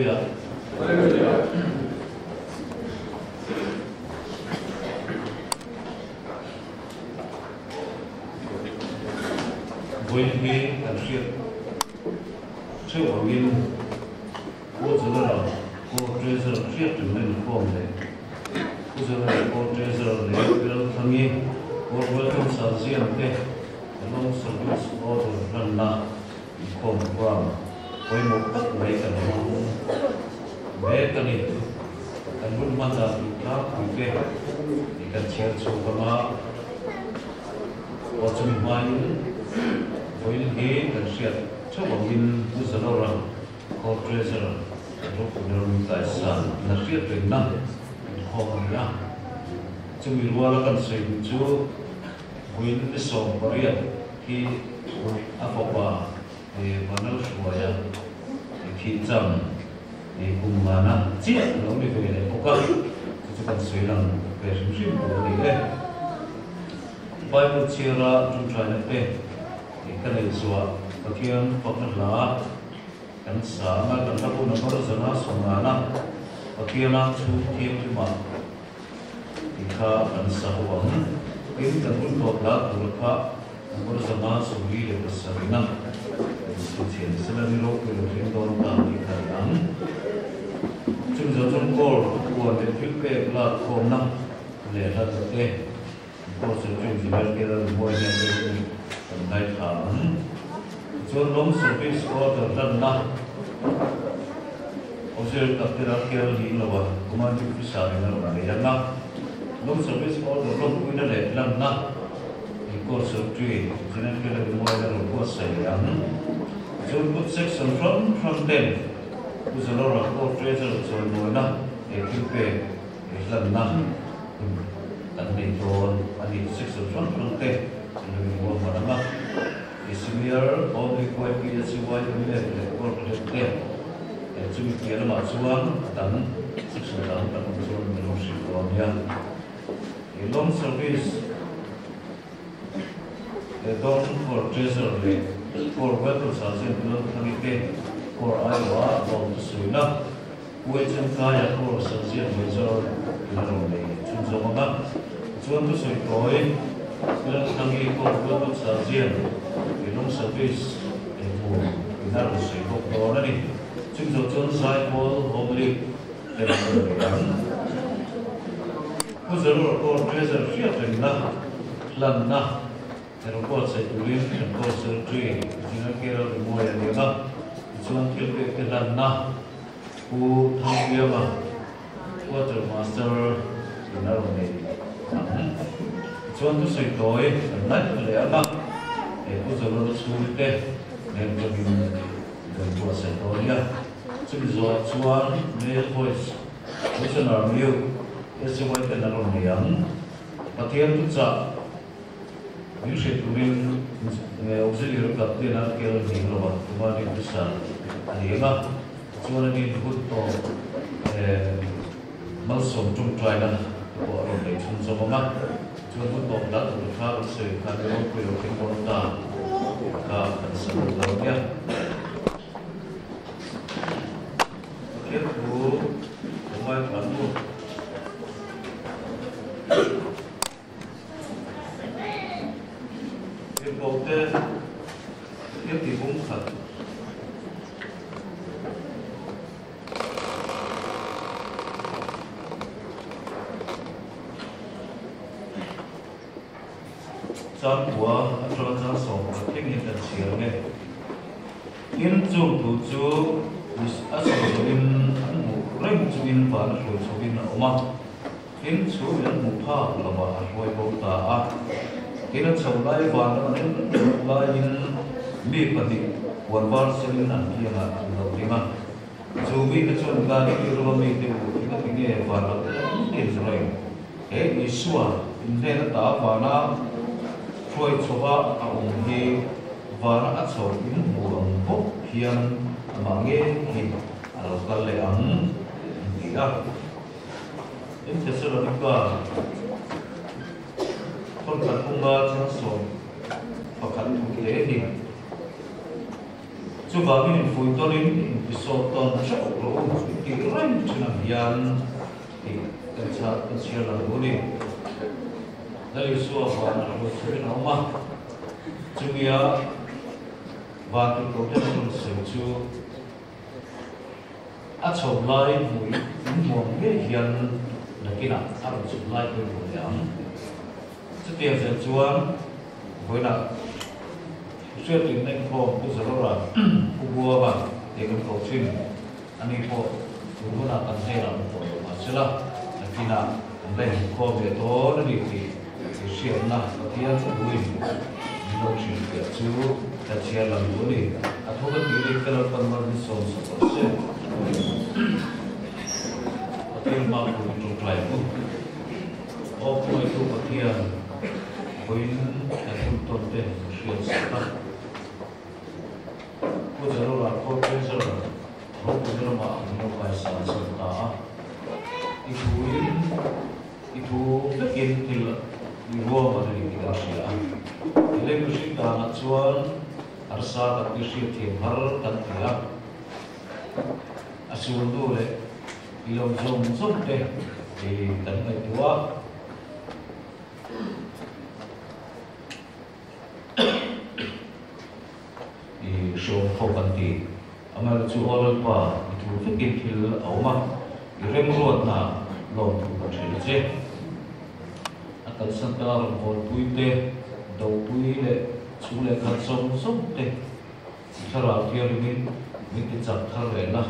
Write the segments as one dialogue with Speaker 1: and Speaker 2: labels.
Speaker 1: Hallelujah.
Speaker 2: Hallelujah.
Speaker 1: Vawiin hi kan hriat theuh angin Pu General Pu Treasurer hriat reng na inkhawm leh Pu General Pu Treasurer leh Pi Lalthangi Pu Rualthang Sarzian te Long Service Order hlanna inkhawm huam pawimawh tak mai kan hmang mek a ni. Kan hun hman dan tur tlangpui te kan chhiar chhuak ang a, aw chumi hmain vawiin hi kan hriat theuh angin Pu Zalawra Court Treasurer Ropuner Lungtaisan la hriat rengna inkhawm a ni a. Chumi ruala kan sawi duh chu vawiin ni 18 hi a fapa Vanal Hruaia thih cham kum ngana chiah a lo ni ve leh bawk a, chu chu kan sawi lang ve hrim hrim tur a ni e. Bible chhiara ṭawngṭaina te ka neih zuah Pathian fakna hla kan sa ang a, kan hla pawh number 150 Pathiana chhung thianghlimah tih kha kan sa ho ang. Tin, kan hun tawp hla tur kha number 47 na inchhian sela ni ropui lo thleng dawn ta tih kha ni ang. Chumi zawh chuan Kawl puan leh thil pek lak khawmna leh hla te Course chu engineer te la lumawi hian te hun kan ngaithla ang. Tichuan long service order hlanna Auxiliary tak te la kel ni lo a, commanding officer in a rawn nei ang a. Long service order lawmpuina leh hlanna Course secretary engineer te la lumawi la rawn buatsaih leh ang. Tichuan good section hrang hrang ten Pu Zalawra Court Treasurer chawimawina he thil pek Hlanna hun kan nei dawn a ni. Section hrang hrang te an lo inbual hman ang a. I Senior Only YPSUYMF leh Work Lab te chumi piah lamah chuan a dang section dang kan awm chuan min lo hrilh dawn nia. I Long Service leh Dawng for Treasure leh for Weapons ah chuan Lalthlangi te for aiawha lawm thusawiina Uaichem kaia course an ziak mai zawr in a rawn nei chhun zawm ang a, tichuan thusawi tawi Lalthlangi course Welcome Sergeant i long service engmaw in a rawn sawi bawk dawn a ni. Chumi zawh chuan Zaipawl Home League te an rawn nei ang. Pu Zarur course Treasure hriat rengna hlanna Erawh buatsaih turin kan course secretary Engineer K Lalrimawi a ni ang a, tichuan thil pek te hlanna Pu Thangbianga Quarter Master in a rawn nei ang. Tichuan thusawi tawi kan ngaih leh ang a, he Pu Zalawna chhungte nen tawngin kan buatsaih dawn nia. Chumi zawhah chuan Male Voice Missioner Mute SCY ten a rawn nei ang. Pathian thuchah Min hrilh turin auxiliary captain a kel hning lo a, commanding officer a ni ang a, tichuan a nin hun tawp malsawm tawngtaina te pawh a rawn nei chhunzawm ang a, tichuan hun tawp hla tur kha kan sawi khan i ropui lo thleng dawn ta tih kha kan sa duh lo nia. Pathian thu ka ngaithla nu. Tirhkohte thil ti bung khat. Chang kua atanga chang 10 thleng hian kan chhiar ang e. Tin, chung thu chu a sawi zawhin an hmuh reng chungin van a hruai chhohin a awm a. Tin, chu in an hmuh phak lovah a hruai bo ta a. Tin, a chho lai van lam an en reng laiin mi pahnih puan var senin an kiangah an lo ding a. Chu mite chuan Galili rama mite u engati nge van lam en en reng? He Isua in hnen ata vana hruai chhova a awm hi vana a chho in hmu ang bawk hian amah nge hi a lo kal leh ang an ti a. In Thessalonika thawnkhat bunga chang 11 thu hle hi. Chuvangin infuih tawnin intisawt tawn theuh rawh u tih reng thin ang hian tih kan chhah kan chhiar lo duh a ni. Lal Isua van a hruai chhuahin a awm a, chumia van tirhkohte an rawn sawi chu a chho lai hmui in hmuam ngei hian nakinah a rawn chhuk lai pawhin hmu leh ang. Chutiang zel chuan vawiinah hriattirna inkhawm Pu Zarora, Pu Buanga tih kan ko thin. Ani pawh tun hunah kan hnenah awm tawh lo mah sela, nakinah kan la inkhawm leh dawn a ni tih i hriatna Pathian thubuin min lo hrilhfiah chu ka chhiar lang duh a ni. A thu ka tih leh ka Lalpan mal min sawm sak rawh se. Pathian hma thu min tawngtai ang u. Aw Hruaitu Pathian, vawiin kan hun tawn te min hriat sak a. Pu Zarura Court Treasurer ropui ramah min lo kaisa chho ta a. I thuin i thu vekin thil i ruam a ni tih kan hria a. I lei mihring danah chuan harsa kan ti hriat thiam har kan ti a. A sulnu leh i lo zawng zawng te i kan ngaihtuah a. I hreawm kho kan ti. Amaherawh chu aw Lalpa, i thu vekin thil a awm a, i remruatna lawmthu kan hrilh a che. A kalsan ta rawngbawlpui te, dopui leh chhung leh khat zawng zawng te i thlarau thianghlimin min ti chak thar leh la.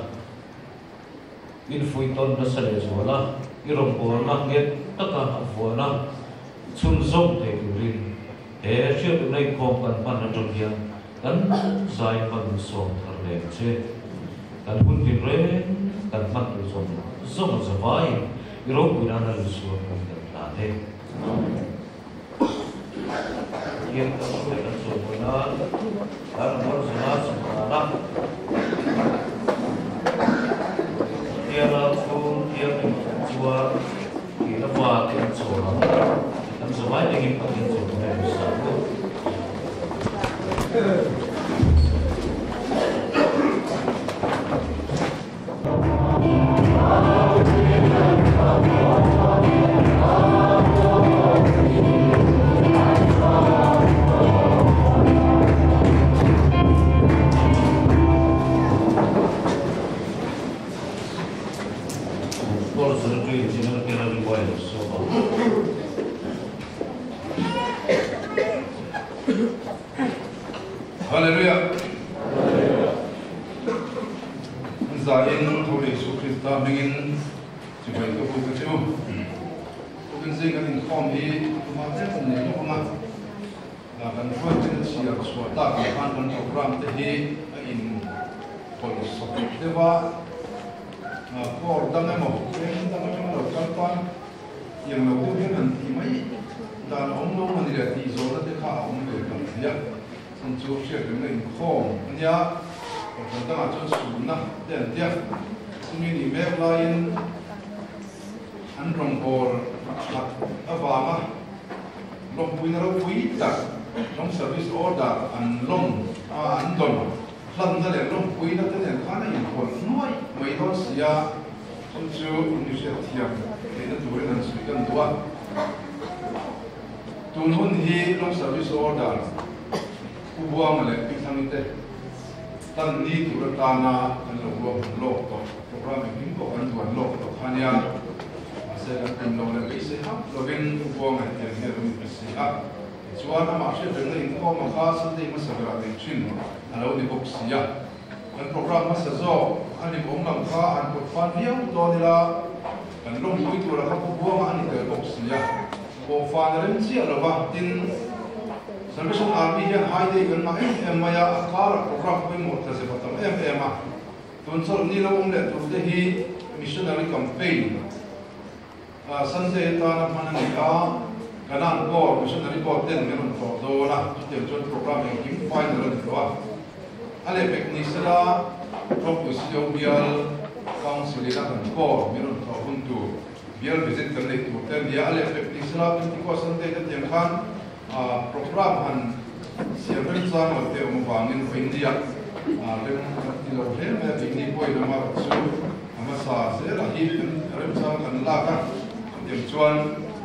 Speaker 1: Infuih tawn nasa leh zual a, i rawngbawlna nghet taka a vuan a, chhunzawm thei turin he hriatna inkhawm kan hman atang hian kan zai hman sawm thar leh ang che. Kan hun tin reng kan hman tur zawng zawng a zavaiin i ropui nana lusur hun kan hlan e. Pathian kan hruai kan chawimawi nan kan rawn zawna chhun dana Pathian a chhung thianghlim chuan thihna fa te an chawl ang. Kan zavai tengin Pathian chawimawi a insa u.
Speaker 2: Hallelujah. An zain Tho leh Isu Krista hmingin chibai ka buk a che u. Tukin zing kan inkhawm hi tuma tlem kan nei lawk ang a, kan hruaitu in chhiar chhuah tak ang khan kan program te hi a in pawlh sawk deuh a, kawr dang emaw eng dang atang lo kal tan tiang lo deuh hian han tih mai dan a awm lo a ni le tih zawhna te kha a awm ve tam thei a. Chhan chu hriatremna inkhawm a nia, kohhran dangah chuan sunna te an tia. Chumi nih mek laiin an rawngbâwl that avanga lawmpuina ropui tak long service order an lawm a, an dawn hlanna leh lawmpuina te nen khan a inhawlh nuaih mai dawn si a, chu chu inhriatthiam theihna turin an sawi kan duh a. Tun hun hi Long Service Order Pu Buanga leh Pi Thlangi te tan ni tur atana kan lo ruahman lawk tawh, programme engkim pawh kan duan lawk tawh kha nia. Mahse kan tum lo leh beisei hauh lovin Pu Buanga hetiang hian a ni ta si a. Tichuan amah hriatrengna inkhawm a kha Sunday hmasa berah nei thin a lo ni bawk si a. Kan programme hmasa zawk a ni awm lam kha han pawt fan viau dawn ila, kan lawmpui tura kha Pu Buanga a ni tel bawk si a. Pawhfan a rem chiah lo va, tin, Salvation Army hian high day kan ngah em em mai a, a karah programme pawimawh tla zep a tam em em a. Tun chawlh ni lo awm leh tur te hi Missionary Campaign Sunday atana hman a ni a, Kanan Corps Missionary Board ten min rawn tlawh dawn a, chutiang chuan programme engkim final a ni tawh a. A lehpek ni sela Ropui CO Bial Council in a kan Corps min rawn tlawh hun tur Bial visit kan neih tur te a nia, a lehpek tih sela Pentecost Sunday te tiang khan program han siam remchang lo te awm avangin vawiin nia. Rem kan ti lo hle mai a, keini pawhin amaherawhchu a hmasa zelah hi kan remchang kan lak a, chutiang chuan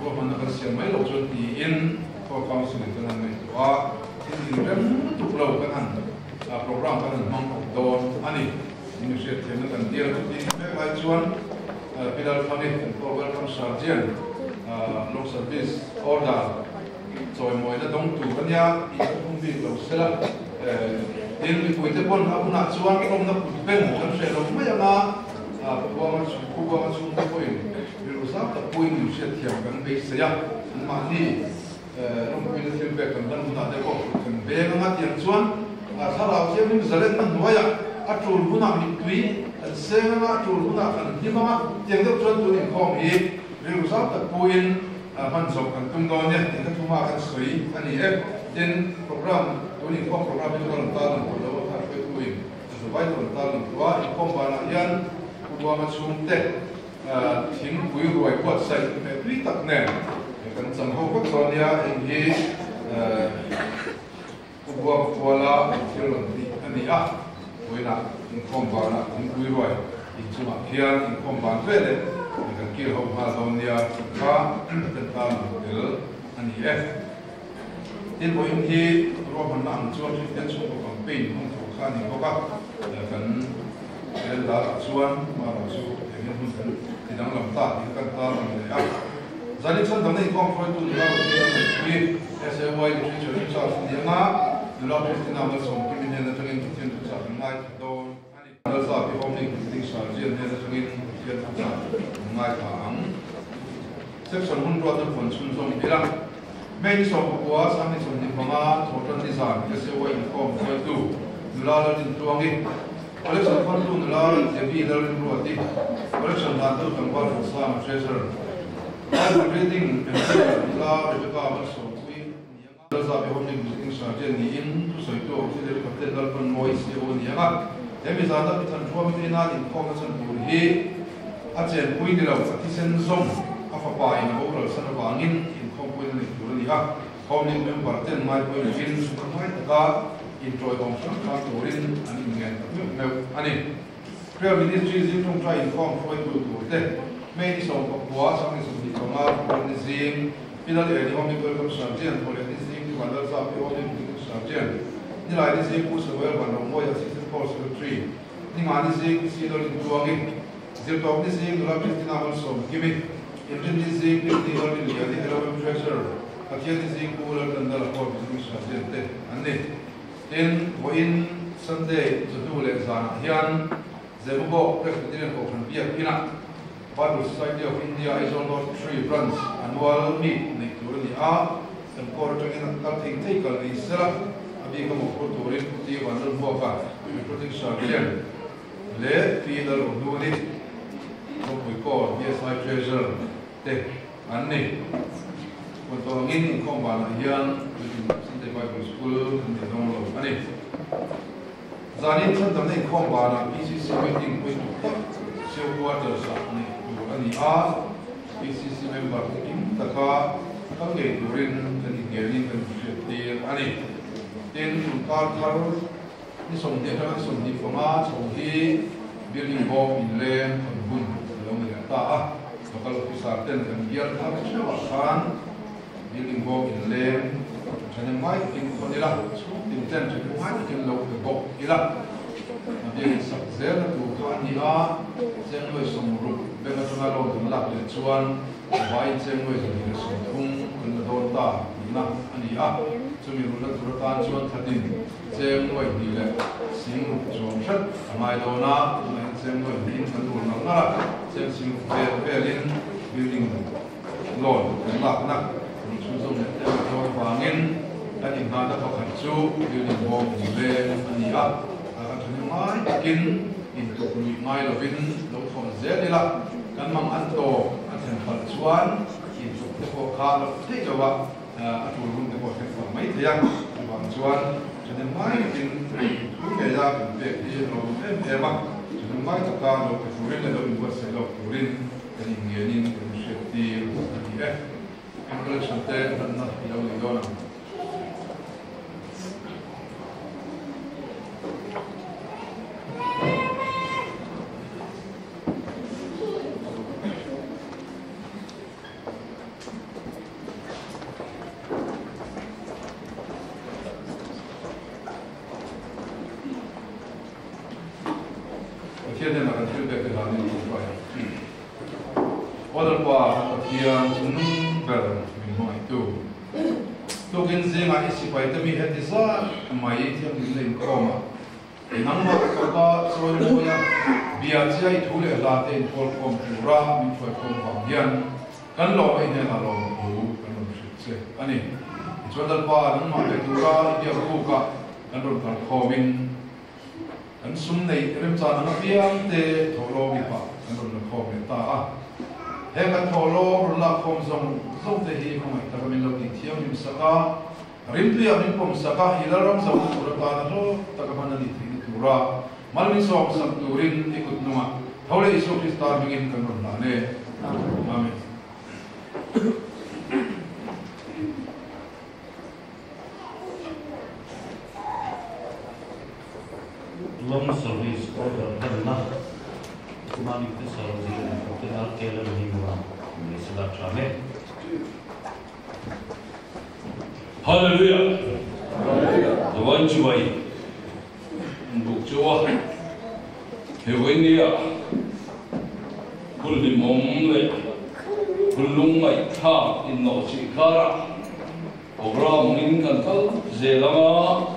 Speaker 2: ruahmanna kan siam mai loh chuan tiin Core Council in kan han ngaihtuah a, thil inrem lutuk lo kan han program kan han hmang awp dawn a ni. Min hriatthiamna kan dil a, chutih mek lai chuan Pi Lalthani kan Core Welcome Sergeant Long Service Order Chawimawina dawng tur a nia tih ka phung bik lo sela. Tin, mipuite pawn a hunah chuan tlawmna kut beng kan hreh lo mai ang a, Phubuanga chhung Phubuanga chhungte pawhin rilru zau tak puiin min hriatthiam kan beisei a, anmahni lawmpuina thil pek kan hlan hunah te pawh kut kan beng ang a tiang chuan thlarau thianghlim zalenna hnuaiah a tul hunah mittui kan seng ang a, a tul hunah kan hlim ang a, tiang deuh chuan tun inkhawm hi rilru zau tak puiin Hman zawh kan tum dawn e tih ka thuma kan sawi a ni e. Tin, program, tun inkhawm program hi chu ka rawn tar lang tawh lo a, kha hruaituin ka zavai ka rawn tar lang tawh a. Inkhawm banah hian Pu Buanga chhungte thingpui ruai buatsaih hmeh tui tak nen kan chang ho vek dawn nia. Heng hi Pu Buanga kuala thil rawn tih a ni a. Vawiinah inkhawm banah thingpui ruai inchungah khian inkhawm ban ve leh kan kir ho nghal dawn nia tih kha kan tan ang tel a ni e. Tin, vawiin hi ruahmanna ang chuan Kristian chhungkaw campaign hmang tur kha a ni bawk a, kan calendar ah chuan hmarawh chu engin hun kan ti danglam ta tih kha kan tan ang leh a. Zani chhan dangna inkhawm hruaitu nula Ruthie Lalneihpuii, SAY Literature in charge a ni ang a, nula Christina Malsawmkimi hnen atangin Pathian thuchah kan ngaithla dawn a ni. Lalza pi Hawmling Visiting Sergeant hnen atangin Pathian thuchah kan ngaithla ang. Section hun ruatna puan chhunzawm ila. May ni 19, 2025, Thawhtan ni zan SAY inkhawm hruaitu nula Lalintluangi, Collection Fund-tu nula Debbie Lalrinruati, Collection dantu tlangval Ruatsanga Treasurer, Bible Reading and Prayer nula Rebecca Malsawmpuii ni ang a. Lalza Pi Hawmling Visiting Sergeant niin thusawitu Auxiliary Captain Lalpan Mawi CO ni ang a. He mi zana Pi Thanṭhuami te ina inkhawmna chhan tur hi a chenpui ni lo, a thisen zawng a fapa in a boral san avangin inkhawmpuina nei tur a ni a. Hawmling member ten ngaipawimawhin hmai taka inṭawihawm hrang hrang turin an inngen ta meuh meuh a ni. Prayer Ministry zing ṭawngṭai inkhawm hruaitu turte, May ni 19, 2025, Puan ni zing, Pi Lal Eni Home Welcome Sergeant, Thawhleh ni zing, Pi Van Lalza Pi Home Visiting Sergeant, Nilai ni zing, Pu Samuel Van Romawia Assistant Hall Secretary, Ninga ni zing, Pi Si Lal Intluangi, Zirtawp ni zing, Nula Christina Malsawmkimi, Inrin ni zing, Pi Ni Lal Rinliani LOM Treasurer, Pathian ni zing, Pu Lal Tandala Hall Visiting Sergeant te an ni. Tin, vawiin Sunday chawhnu leh zanah hian Zemabawk Presbyterian Kohhran biak inah Bible Society of India Aizawl North Tree Branch annual meet neih tur a ni a, kan court atangin a kal thei thei kal ni sela, a bik a mawhphur turin Pu T Vanlalhmuaka, Recruiting Sergeant leh Pi Lalrohnuni, Ropui Corps BSI Treasurer te an ni. Huan tawh angin inkhawm vanah hian tuitin Sunday Bible School kan nei dawng lo a ni. Zanin chhandamna inkhawm vanah PCC meeting pawimawh tak Sio Quarters ah neih tur a ni a, PCC member te kim taka kal ngei turin kan inngelin kan inhriat tir a ni. Tin, tun kar thar ni 20 atanga ni 25 chho hi building bawm inleng hawn hun a lo ni leh ta a. Local officer ten kan bial thar theuhah khan building bawm inleng thahnem ngai takin khawn ila, chhung tin ten thahnem ngai takin lo pe bawk ila. A biakin sak zelna tur kha a ni a, chengnuai 60 bank atanga loan kan lak leh chuan vaiin chengnuai 230 kan la dawn ta tihna a ni a. Chumi rulna tur atan chuan thlatin cheng 2,060 chuang hret a ngai dawn a, tunah hian cheng 2 in kan rul ngar ngar a, cheng 60 vel velin building loan kan lakna rul chhunzawm leh tlem a dawn avangin kan inngahna pakhat chu building bawm in leng a ni a, a kan thahnem ngai takin intuk luih ngai lovin lo thawn zel ila, kan mang an tawp a thlen palh chuan intuk te pawh kha loh theih lo a. A tul hun te pawh a thleng phah mai thei a, chuvang chuan thahnem ngai takin thu ngei a kan pek hi a lo awm em em a, thahnem ngai taka lo pe turin leh lo inbuatsaih lawk turin kan inngenin kan inhriat tir a ni e. Kan collection te hlanna i lo nei dawn ang. Pathian hnenah kan thil pek te hlanin a ṭawngṭai a. Aw Lalpa, kan Pathian chungnung ber min hmangaihtu, tukin zingah i sipaite mi heti zat mai thianghlimna inkhawm a, nangmah kawta chawi mawia bia chia i thu leh hla te inpawl khawm tura min hruai khawm vang hian kan lawm ei hnenah lawm thu kan rawn hrilh che a ni. Tichuan Lalpa, nangmah be tura i biak bukah kan rawn kal khawmin, Kan sum neih remchan ang apiang te thawhlawm ipah kan rawn la khawm leh ta a. Heng kan thawhlawm rawn lak khawm zawng zawng te hi khawngaih taka min lo tih thianghlim sak a, rimtuiah min pawm sak a, i Lalram zohna tur atana hlawk taka hman a nih theihna tura mal min sawm sak turin i kut hnungah tho leh Isua Krista hmingin kan rawn hlan e. Amen.
Speaker 1: Long Service Order hmanna Commanding Officer zir Captain RK Lalhimura ni sela tha mek.
Speaker 3: Hallelujah! Divine Chibai buk chu a he vawinia hun hlimawm leh hun lungngaihthlak innawhchih karah Program angin kan kal zel ang a,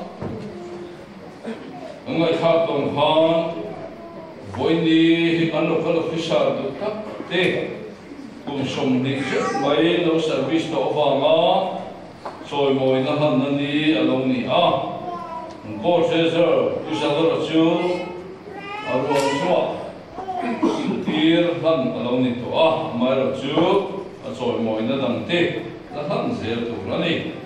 Speaker 3: kan ngaihthlak tawng khan vawiini hi kan local officer duh tak te kum 20 zet mai lo service tawh avanga chawimawina hlanna ni a lo ni a. Court Treasurer Pu Zalora chu a ruang chungah tir hlan a lo ni tawh a, amaherawhchu a chawimawina dangte la hlan zel tur a ni.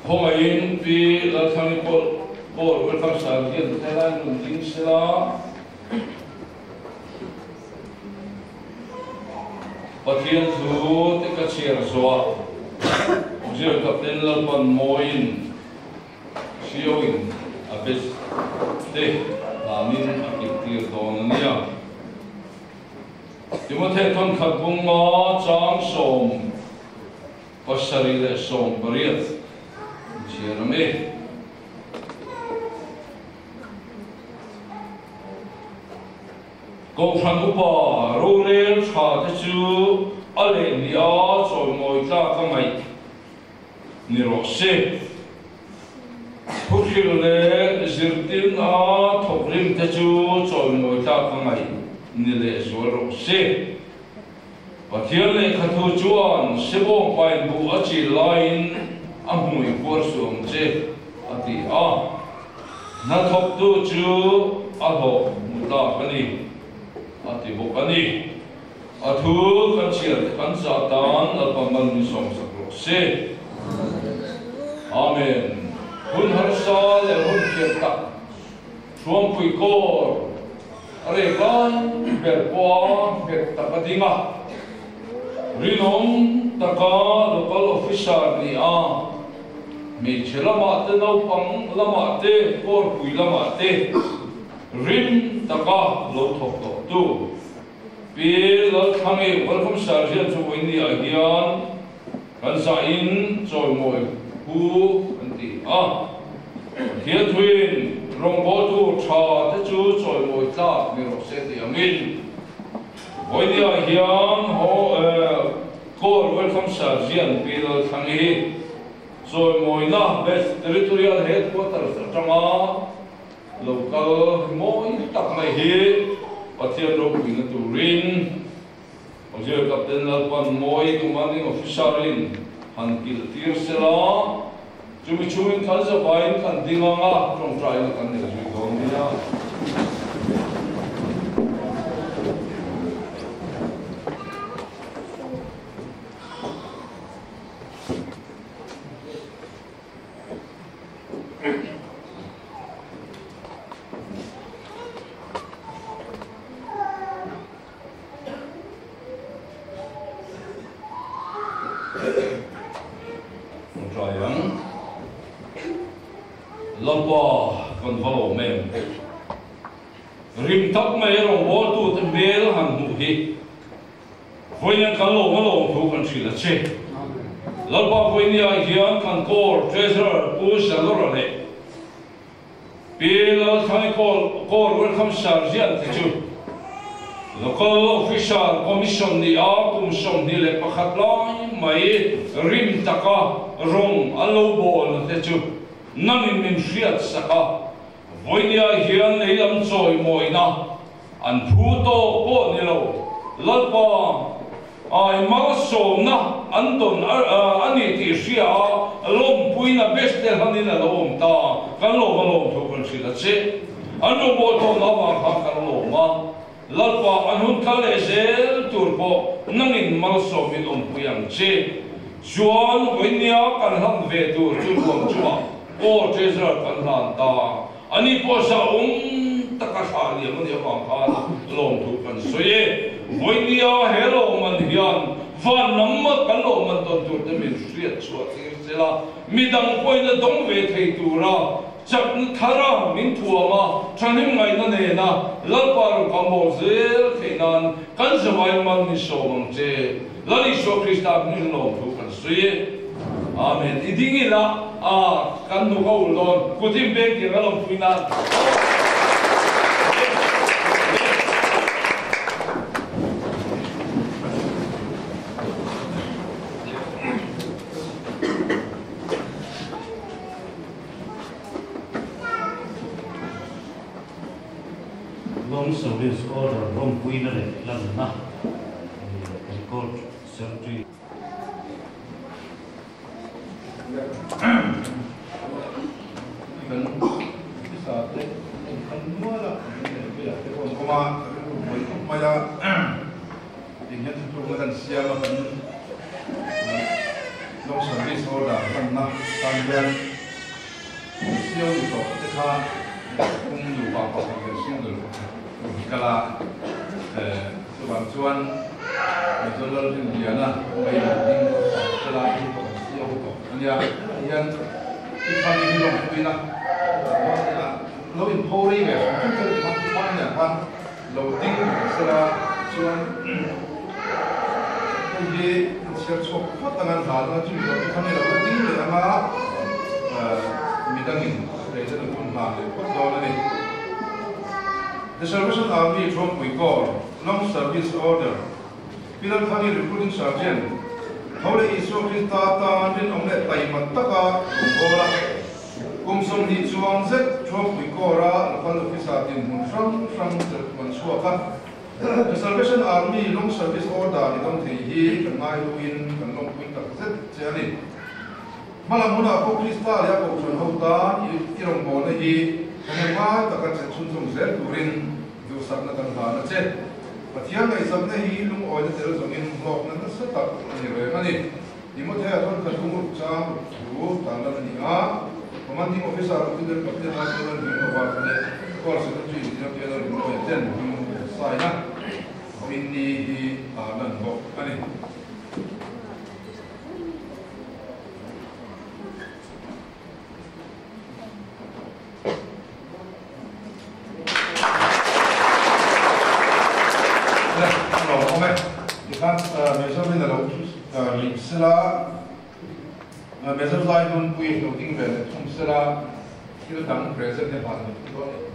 Speaker 3: Khawngaihin Pi Lalthlangi pawh Paul Welcome Sir hian helai nun ding sela, Pathian thu te ka chhiar zuah Auxiliary Captain Lalpan Mawiin Hriauin a best te hlanin a kilhtir dawn a nia. Timothy thawnkhat bunga chang 78 leh 18 inchhiar ang e. Kohhran upa rorel tha te chu a leh ni a chawimawi tlak a ngaih ni rawh se. Thuhrilh leh zirtirna thawkrim te chu chawimawi tlak a ngaih ni leh zual rawh se. Pathian lehkhathu chuan Sebawng pain buh a chil laiin a hmui puar suh ang che a ti a. Hnathawktu chu a hlawh hmu tlak a ni a ti bawk a ni. A thu kan chhiar te kan zah tan Lalpa man min sawmsak rawh se. Amen. Hun harsa leh hun thiam tak Hruangpui kawr a rek lai ber pawha nghet tak a ding a. Rinawm taka local officer ni a, hmeichhe lamah te naupang lamah te kawrpui lamah te rim taka lo thawk tawhtu Pi Lalthlangi Welcome Sir hian chu vawinia hian kan zahin chawimawi hu an ti a. Pathian thuin rawngbawltu tha te chu chawimawi tlak ni rawh se tih angin vawinia hian Call Welcome Sir hian Pi Lalthlangi hi chawimawina Best Territorial Headquarters atanga Lo kal mawi tak mai hi Pathian ropuina turin Auxiliary Captain Lalpan Mawi Commanding Officer in han kilh tir sela, chumi chhungin kan zavaiin kan ding ang a, tawngtaina kan nei zui dawn nia. Tawngtai ang. Lalpa kan va lawm em. Rim tak mai rawngbawltute hmel han hmuh hi. Vawiin kan lawm a lawm thu kan hrilh a che. Lalpa vawinia hian kan Corps Treasurer Pu Zalora leh Pi Lalthani Corps Welcome Sergeant te chu Local Officer Commission ni a kum 21 lai mai rim taka rawng an lo bawlna te chu nangin min hriat sak a, vawinia hian lei lam chawimawina an phu tawk pawh ni lo. Lalpa ai malsawmna an dawn a ni tih hria a, lawmpuina best te hlanin a lo awm ta. Kan lawm a lawm thu kan hrilh a che. An lo bawl tawhna avang khan kan lawm a, Lalpa an hun kal leh zel tur pawh nangin malsawmin awmpui ang che. Chuan vawinia kan hlan ve tur chu ruang chungah aw Treasurer kan hlan ta. Ani pawh zahawm taka thlah liam a nih avang khan lawmthu kan sawi e. Vawinia he lawmman hian van lam kan lawmman tawn tur te min hriat chhuah tir zel a, midang pawhin a dawng ve thei tura chakna thara min thuam a, thahnem ngaihna nena Lalpa rawng kan bawl zel theih nan kan zavai man min sawm ang che. Lal Isua Krista hming lawmthu kan sawi e. Amen. I ding ila a kan hnuk a ul dawn. Kut in beng tiang a lawmpui nan.
Speaker 1: Long Service Order lawmpuina leh hlanna record Secretary.
Speaker 2: Kan officer te an kal nual a, kan lehpuiah te pawh an awm a, ka rilru buai khawp mai a, eng hian thutlukna kan siam a, kan Long Service Order hmanna tan hian siau ni tawh te kha kum nupa pakhat leh single pakhat tur kal a, chuvang chuan Mizo Lalrinliana mai lo ding sela hi pawh kan siau tawh a nia. Tunah hian i thlan hi lawmpuina lo inpho rei ve hrim hrim chu tikhan i thlan hian khan lo ding sela chuan hei hi an chhiar chhuak phawt anga an hlan anga chumi zawh chu khan i lo la ding leh anga midangin president an hun hlan leh phawt dawn a ni. The Salvation Army Thuampui Corps Long Service Order Pilalthani Recruiting Sergeant tho leh Isua Krista tan rinawm leh taima taka rawngbâwl a, kum 20 chuang zet Thuampui Corps-a Local Officer dinhmun hrang hrang chelh tuan chhuak a, The Salvation Army Long Service Order i dawng thei hi kan ngaihluin kan lawmpui tak zet che a ni. Hmalam hunah pawh Krista leh a kohhran ho tan i rawngbawlna hi thahnem ngai taka che chhunzawm zel turin duhsakna kan hlan a che. Pathian ngaihsakna hi lungawina tel zawngin hlawkna nasa tak a ni reng a ni. Timothea chuan khathung ruk chang ruk thu tarlan a ni a, Commanding Officer Lieutenant Captain Arthur Lalhminglova leh Corps Secretary Lieutenant General Rinmawia ten hming an sign a, vawiin ni hi tarlan bawk a ni. Tikhan Mizorin a lo lim sela, Mizo zai nunpui lo ding ve leh thung sela, thil dang present hi hlan leh dawn a ni.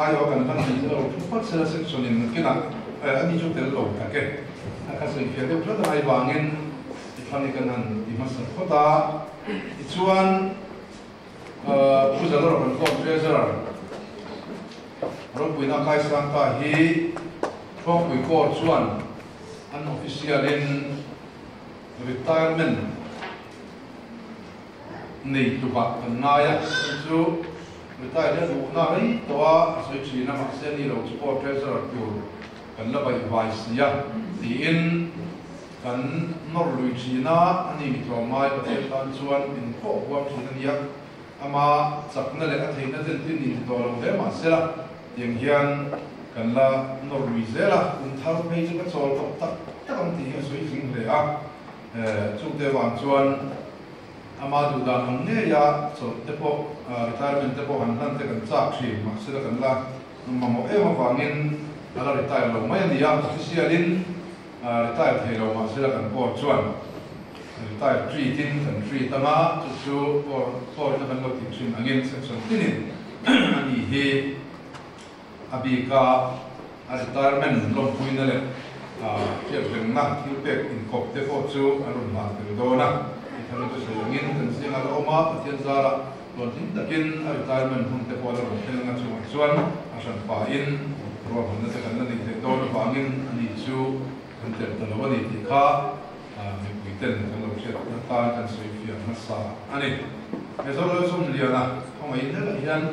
Speaker 2: Aiawh kan hman thei lo thu phawt sela section in nakinah a ni chu tel lo tak e. A kha sawi fiah deuh hlat a ngai vangin i thlang hi kan han ti hmasa phawt a. Tichuan Pu Zalawr kan kawm Treasurer Ropuina Kaisangta hi Thuangpui Corps chuan an official in Retirement nei tlukah kan ngai a, chu chu retire hian duhna rei tawh a, a sawi thin a, mahse ni lo chu pawh treasurer tur kan la baih vai si a tiin kan nawr lui thin a, a ni mi tlawmngai Pathian tan chuan min pawh huam thin a nia, ama chakna leh a theihna ten tin ni ti tawh lo hle mahsela tiang hian kan la nawr lui zel a, kum thar phei chu ka chawl tawh tak tak ang tih hi a sawi tling hle a, chungte vang chuan Ama duh dan ang ngeia chawlh te pawh retirement te pawh han hlan te kan chak thin, mahse la kan la mamawh em avangin a la retire lo mai a ni a, official in retire thei lo mahse la kan court chuan retire treat in kan treat anga chu chu court in a kan lo tih thin angin section tinin a ni hi. A bika a retirement lawmpuina leh hriatrengna thil pek inkawp te pawh chu an rawn hlan tel dawn a. I thar chu sawi angin kan zinga la awm a, Pathian zarah hlawhtling takin a retirement hun te pawh a la rawn thleng anga chungah chuan a hran pahin ruahmanna te kan la neih theih dawn avangin ani chu kan tel ta lo a ni tih kha mipui ten kan lo hriat atan kan sawi fiah hmasa a ni. Mizo Lalsawmliana khawngaih hnelh hian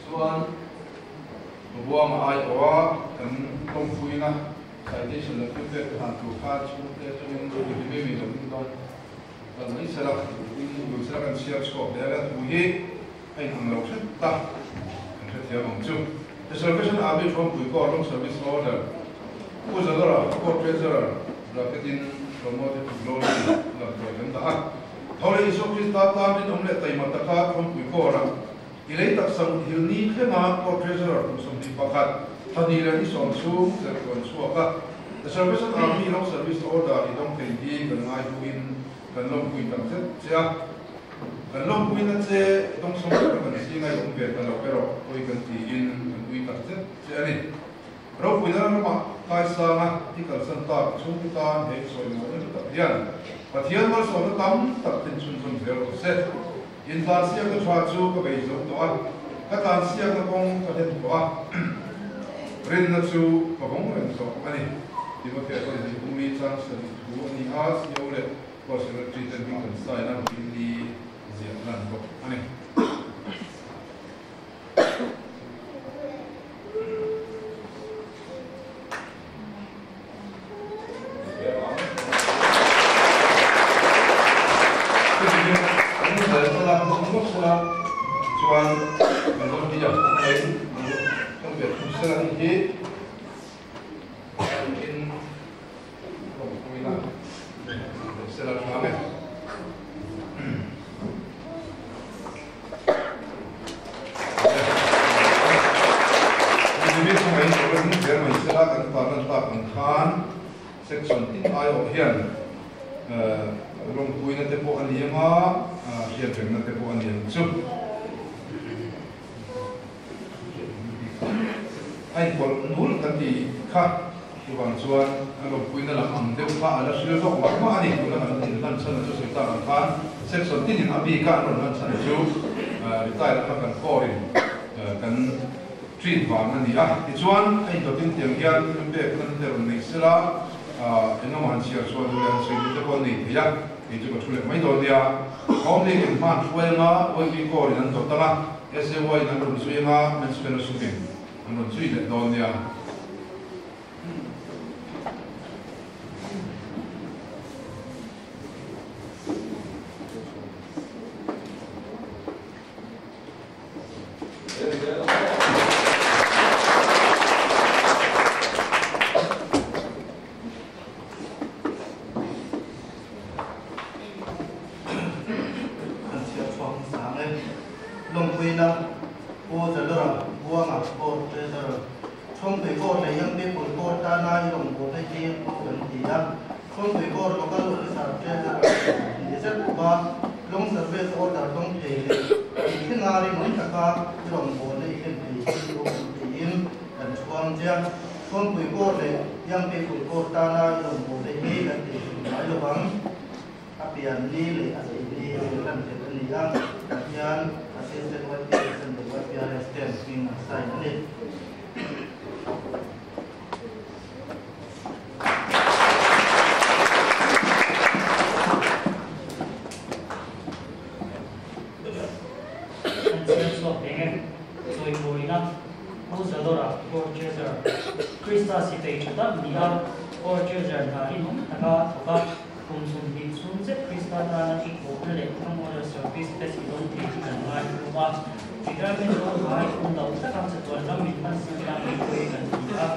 Speaker 2: Chuan Buanga aiawha kan tawngpuina citation leh thil pek han tur kha chhungte atangin mi mi lo ding dawn kal mai sela, ding sela kan chhiar chhuak hle a, thu hi a inang lo hret ta kan hrethiam ang chu. The Salvation Army Thuampui Corps Long Service Order Pu Zalora Corps Treasurer bracket-in Promoted to Glory lamtuai kan dah a. Tho leh Isua Krista tan rinawm leh taima taka Thuampui Corps-a i lei taksa muthil ni thlenga Corps Treasurer kum 21, thla leh ni 10 chhung tleuh chhuak a, The Salvation Army Long Service Order i dawng thei hi kan ngai duhin kan lawmpui tak zet che a. Kan lawmpuina che dawngsawm taka kan zinga i awm ve ta lo erawh pawi kan tiin kan ui tak zet che a ni. Ropuina ramah kaisanga i kalsan tak chhungte tan he sawi mawhna hlu tak hian Pathian malsawmna tam tak thin chhunzawm zel rawh se. Intlansiakna tha chu ka bei zo tawh a, ka tlansiakna kawng ka hlen tawh a, rinna chu ka vawng reng tawh a ni. Timothea pawhin hei bung li chang sarih thu a ni a, CO leh Corps Secretary ten hming kan sign a, hming li ziah lan bawk a ni. Chuan Section tin aiawh hian lawmpuina te pawh a ni ang a, hriatrengna te pawh a ni ang chu. A inpawlh nul kan ti kha, chuvang chuan a lawmpuina lam ang deuh kha a la hrilh zawk mah mah a ni. Tuna kan inhlan chhan a chu sawi tak ang khan section tinin a bika an rawn hlan chhan chu retire anga kan core in kan treat vang a ni a. Tichuan a indawtin tiang hian thil pek nan te rawn nei sela, eng emaw han chhiar chhuah duh leh han sawi duh te pawh an nei thei a, kei chu ka thu leh mai dawn nia. Home League in hman hruai anga YB Corps in an dawt anga, SAY in an rawn zui anga, Men's Fellowship in an rawn zui leh dawn nia.
Speaker 4: Kan chhiar chhuak hmasa ang e. Lawmpuina Pu Zalura Buanga Court Treasurer Chhawngpui Court leh Young People Court tana i rawngbawlna hi pu kan ti a. Chhawngpui Court Local Officer Treasurer ni zet bawk a, Long Service Order dawng thei leh i thlenga rinawm taka i rawngbawlna i hlen thei hi pu kan tiin kan chhuang che a. Chhawngpui Court leh Young People Court tana i rawngbawlna hi kan tih hlim ngai lo vang. A pian ni leh a thih ni a inhlan tel a ni a, tah hian Assistant YPS leh YPRS ten hming an sign a ni.
Speaker 5: An chhiar chhuak reng e. Chawimawina Pu Zalora Court Treasurer Krista sipei tha tak ni a, Court Treasurer hna rinawm taka thawk a, kum 20 chhung zet Krista tana i khawhna leh Thangmawla Service te si dawn thei hi kan ngai hlum a. Retirement dawn ngai awm lo taka chatuan ram min hmansan tak hi pawi kan ti a.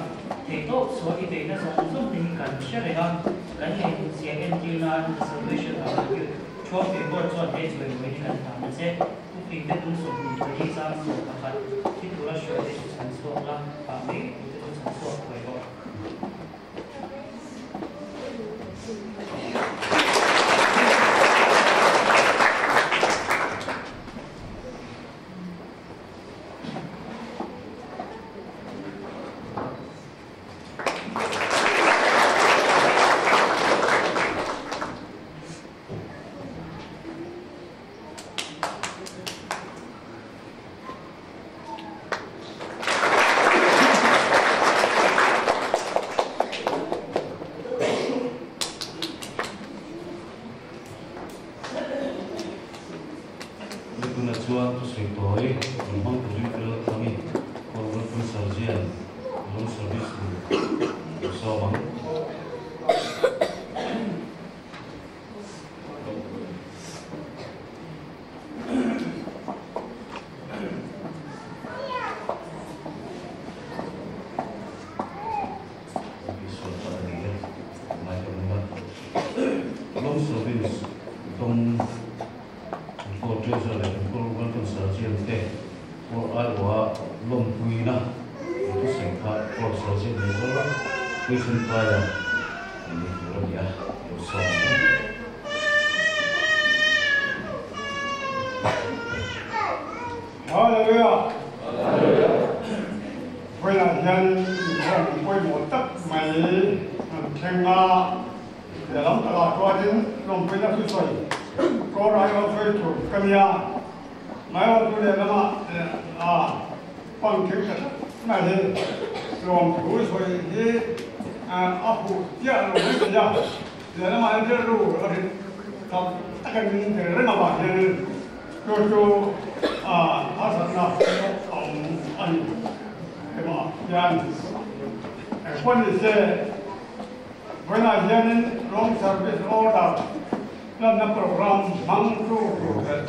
Speaker 5: Thei tawp chhuah i beihna zawng zawng te hi kan hre reng a, kan ngaihtuah zia entir nan The Salvation Army Youth Trophy Board chuan he chawimawi hi kan hlan a che. Thuping te tum 24 chang 11 thi tura hruai te chu chhan chhuak la, pah mai tur te chu chhan chhuak thuai rawh.
Speaker 1: Tuna chuan thusawi tawi rawn hmang turin ka lo thlang i, Paul Wilson Sarjian Long Service tur a sawm ang. Isual tak a ni e, ngai ka hmu a. Long Service dawng Paul Treasure leh Paul Welcome Sergeant te Paul aiawha lawmpuina thusawi kha Paul Sergeant leh Paul Puitling Kaia ni tur a ni a, lo sawm ang.
Speaker 6: Hallelujah! Vawiinah hian inkhawm pawimawh tak mai an thleng a, lehlam takah chuanin lawmpuina thusawi kawr aiawh sawi tur ka nia, maiawhtu lehlamah a pang thing ta tlat mai hi lawmthu sawi hi a fuh chiah lo mai thei a, lehlamah hian rilru a rit tak takin min tel reng avang hianin chu chu harsatna a awm a ni. Hemah hian engpawh ni se vawiinah hianin Long Service Order lanna program hmang tu tur leh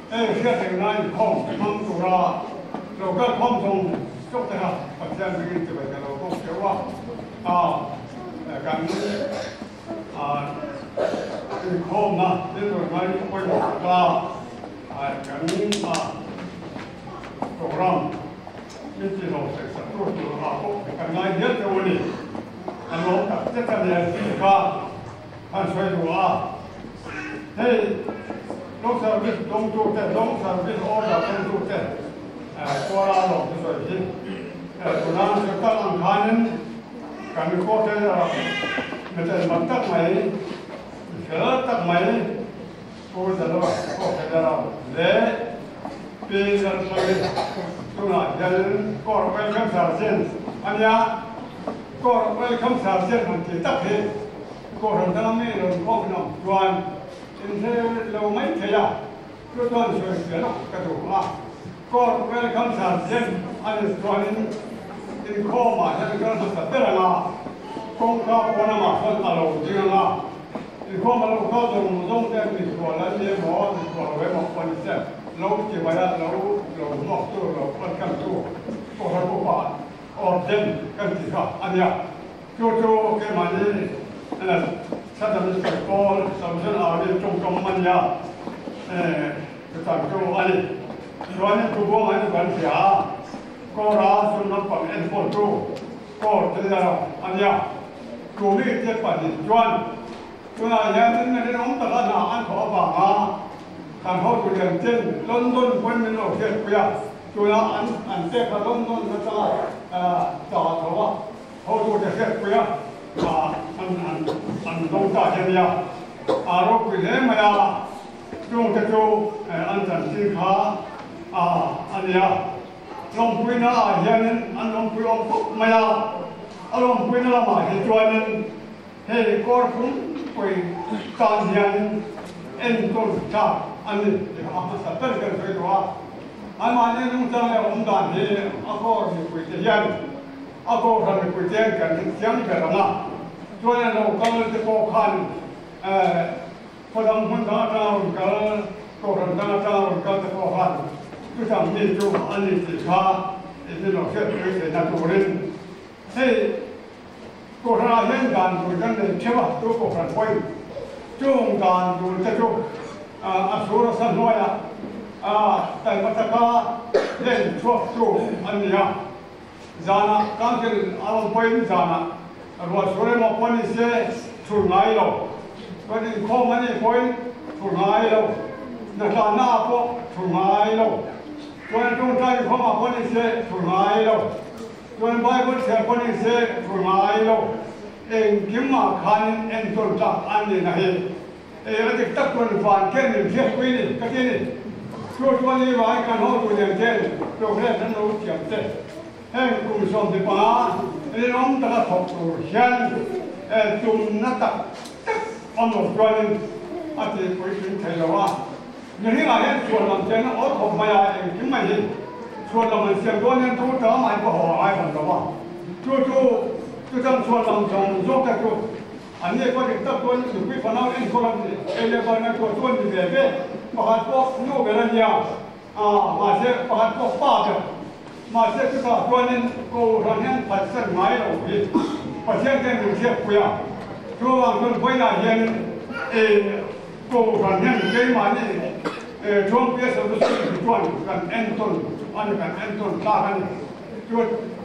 Speaker 6: hei hriatrengna inkhawm hmang tura lo kalkhawm zawng zawk te kha Pathian ringin chibai ka lo bawk teuh a, kan inkhawmna thil rawn ngai pawimawh taka kan program min tihlo sawisak tur tur ah pawh kan ngai hial teuh a ni. Kan lawm tak zet a nia tih kha han sawi duh a. Hei long service dawngtu te, long service order dawngtu te kuala lawm chu sawi hi tuna an sawi tak ang khanin kan court te miten mak tak mai, fel tak mai Pu Zalawk pawh ka la lo le. Pi Lalhrangi tunah hian Court Welcome Sergeant a nia. Court Welcome Sergeant han tih tak hi Kohhran danga mi rawn khawm lam chuan inhre lo mai thei a, chu chuan sawi fiah lawk ka duh a. Court Welcome Sergeant a ni chuanin inkhawmah hian kal hmasa ber ang a, kawngka pawn amah chuan a lo ding ang a. Inkhawm a lo kal zawng zawng te misual an ni emaw, misual lo emaw pawh ni se, lo ti mai a, lo lo hmuak tu, lo welcome tu Kohhran upa Orden kan tih kha a nia. Chu chu keimahni Southern District Pawl Salvation Army tawngkam a nia, ka chan chu a ni. Chuanin Tubuanga hi chu kan hria a, Kawra sum lampang enkawl tu Court te erawh a nia. Chu mi te pahnih chuan tunah hian in rinawm taka hna an thawh avanga kan hotu lian ten London pawn min lo hriatpui a, tunah an an pek kha London atanga ta tho a hotu te hriatpui a an an an dawng ta hi a nia. A ropui hle mai a, chungte chu an chanchin kha a nia. Lawmpuina ah hianin an lawmpui awm khawp mai a, a lawmpuina lamah hi chuanin hei kawr pumpui tan hianin enkawl tlak a ni tih a hmasa ber kan sawi duh a. Anmahni nungchang leh awm dan hi a kawr mipuite hian a kohhran mipuite hian kan hrethiam ber ang a, chuan a lo kal te pawh khan Khaw dang hmun dang atanga rawn kal, kohhran dang atanga rawn kal te pawh khan chutang mi chu a ni tih kha in lo hriatpui theihna turin hei Ko ra hen dan tu kan nei thewa tu ko kan poi chung dan tu te chu a sura sa noya a tai mataka len chuak tu an nia zana council alon poi zana ruwa sure mo poni se chu ngai lo ko ni kho mani poi chu ngai lo na ta na po chu ngai lo chuan tung tai kho ma poni se chu ngai lo chuan bible se poni se chu ngai lo eng kim ma khan en ton ta an ni na he e a dik tak tuan van ken ni thiak pui ni ka ti ni chu chuan ni vai kan ho tu nen ten program nan lo thiam te heng kum som ti pa ni rom ta ka thok tur hian e tum na tak tak om lo chuan a ti pui thin thei lo a ni hi nga hian chuan lam chen o thok mai a eng kim mai hi chuan lam an siam dawn hian thu ta mai pa ho ai han lo a chu chu chu chang chuan lam chong zawk ta chu an ne ko dik tak chuan nupui fanau en khaw lam ei leh ban an chuan chuan ni ve ve pakhat pawh nu ber a nia a mahse pakhat pawh pa ber mahse chutah chuanin kohhran hian phatsan ngai lo hi Pathian ten min hriatpui a chuvang chuan vawiinah hianin kohhran hian keimahni Thuangpuia Service hi chuan kan entawn a ni kan entawn tlak a ni chu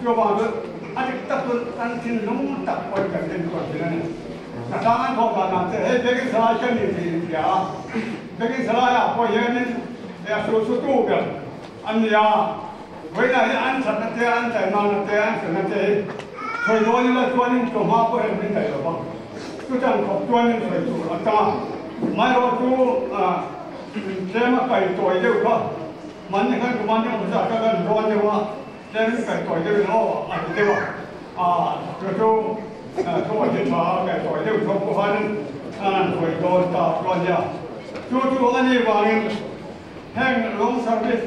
Speaker 6: chuvang chuan a dik tak chuan kan thinlung tak pawhin kan entawn thin a ni. Ka tlang an thawh dan ah che hei Bekin Salai ka ni tih in hria a Bekin Salai ah pawh hianin a su tu ber a ni a vawiinah hi an thatna te an taimana te an felna te hi sawi dawn ila chuanin chawhma pawh hian min daih lo vang chutang khawp chuanin sawi tur a tang a maherawh chu tlem a kai tawi deuh kha mahni khan kumahni awm zat kha kan rawn deuh a tlemin kai tawi deuhin aw a ti deuh a chu chu thu a ti tha a kai tawi deuh chawp pawh khanin an sawi dawn ta chu a nia chu chu a nih vangin heng long service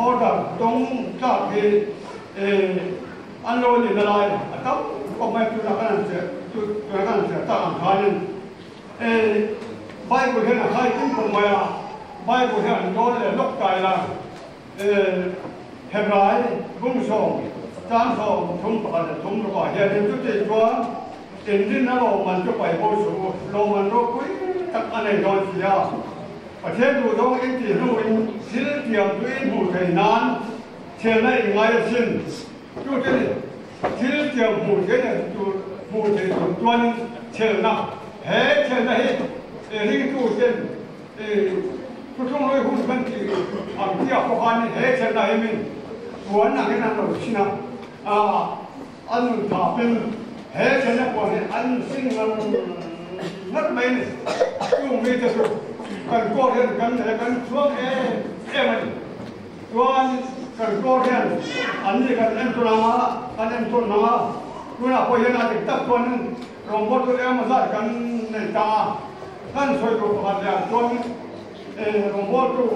Speaker 6: order dawng tlak hi an lo ni na lai a tam khawp mai tuna kan han chhiar tuna kan han chhiar tak ang khanin Bible hian a khai kim khawp mai a Bible hian an dawn leh lawk ta ila Hebrai bung sawm chang sawm thum pakhat leh thum rukah hianin chuti chuan inrinna lawmman chu pai bo suh u lawmman ropui tak a nei dawn si a Pathian duh zawng in tih hnuin thil tiam chu in hmuh theih nan thianna in ngai asin. Chu te ni thil tiam hmuh theih na tur hmuh theih tur chuanin thianna he thianna hi ringtu ten thuthlung hlui hun kan tih ang chiah pawh khanin he thianna hi min puan angin an lo chhin a, a nun thapin he thianna puan hi an sin ngar ngar mai a ni. Chung mite chu kan court hian kan he kan chhuak em em a ni. Chuan kan court hian an ni kan enkawl ang a, kan enkawl hmang a, tunah pawh hian a dik tak chuanin rawngbawltu eng emaw zat kan nei ta a, kan sawi tur pakhat leh ah chuan rawngbawltu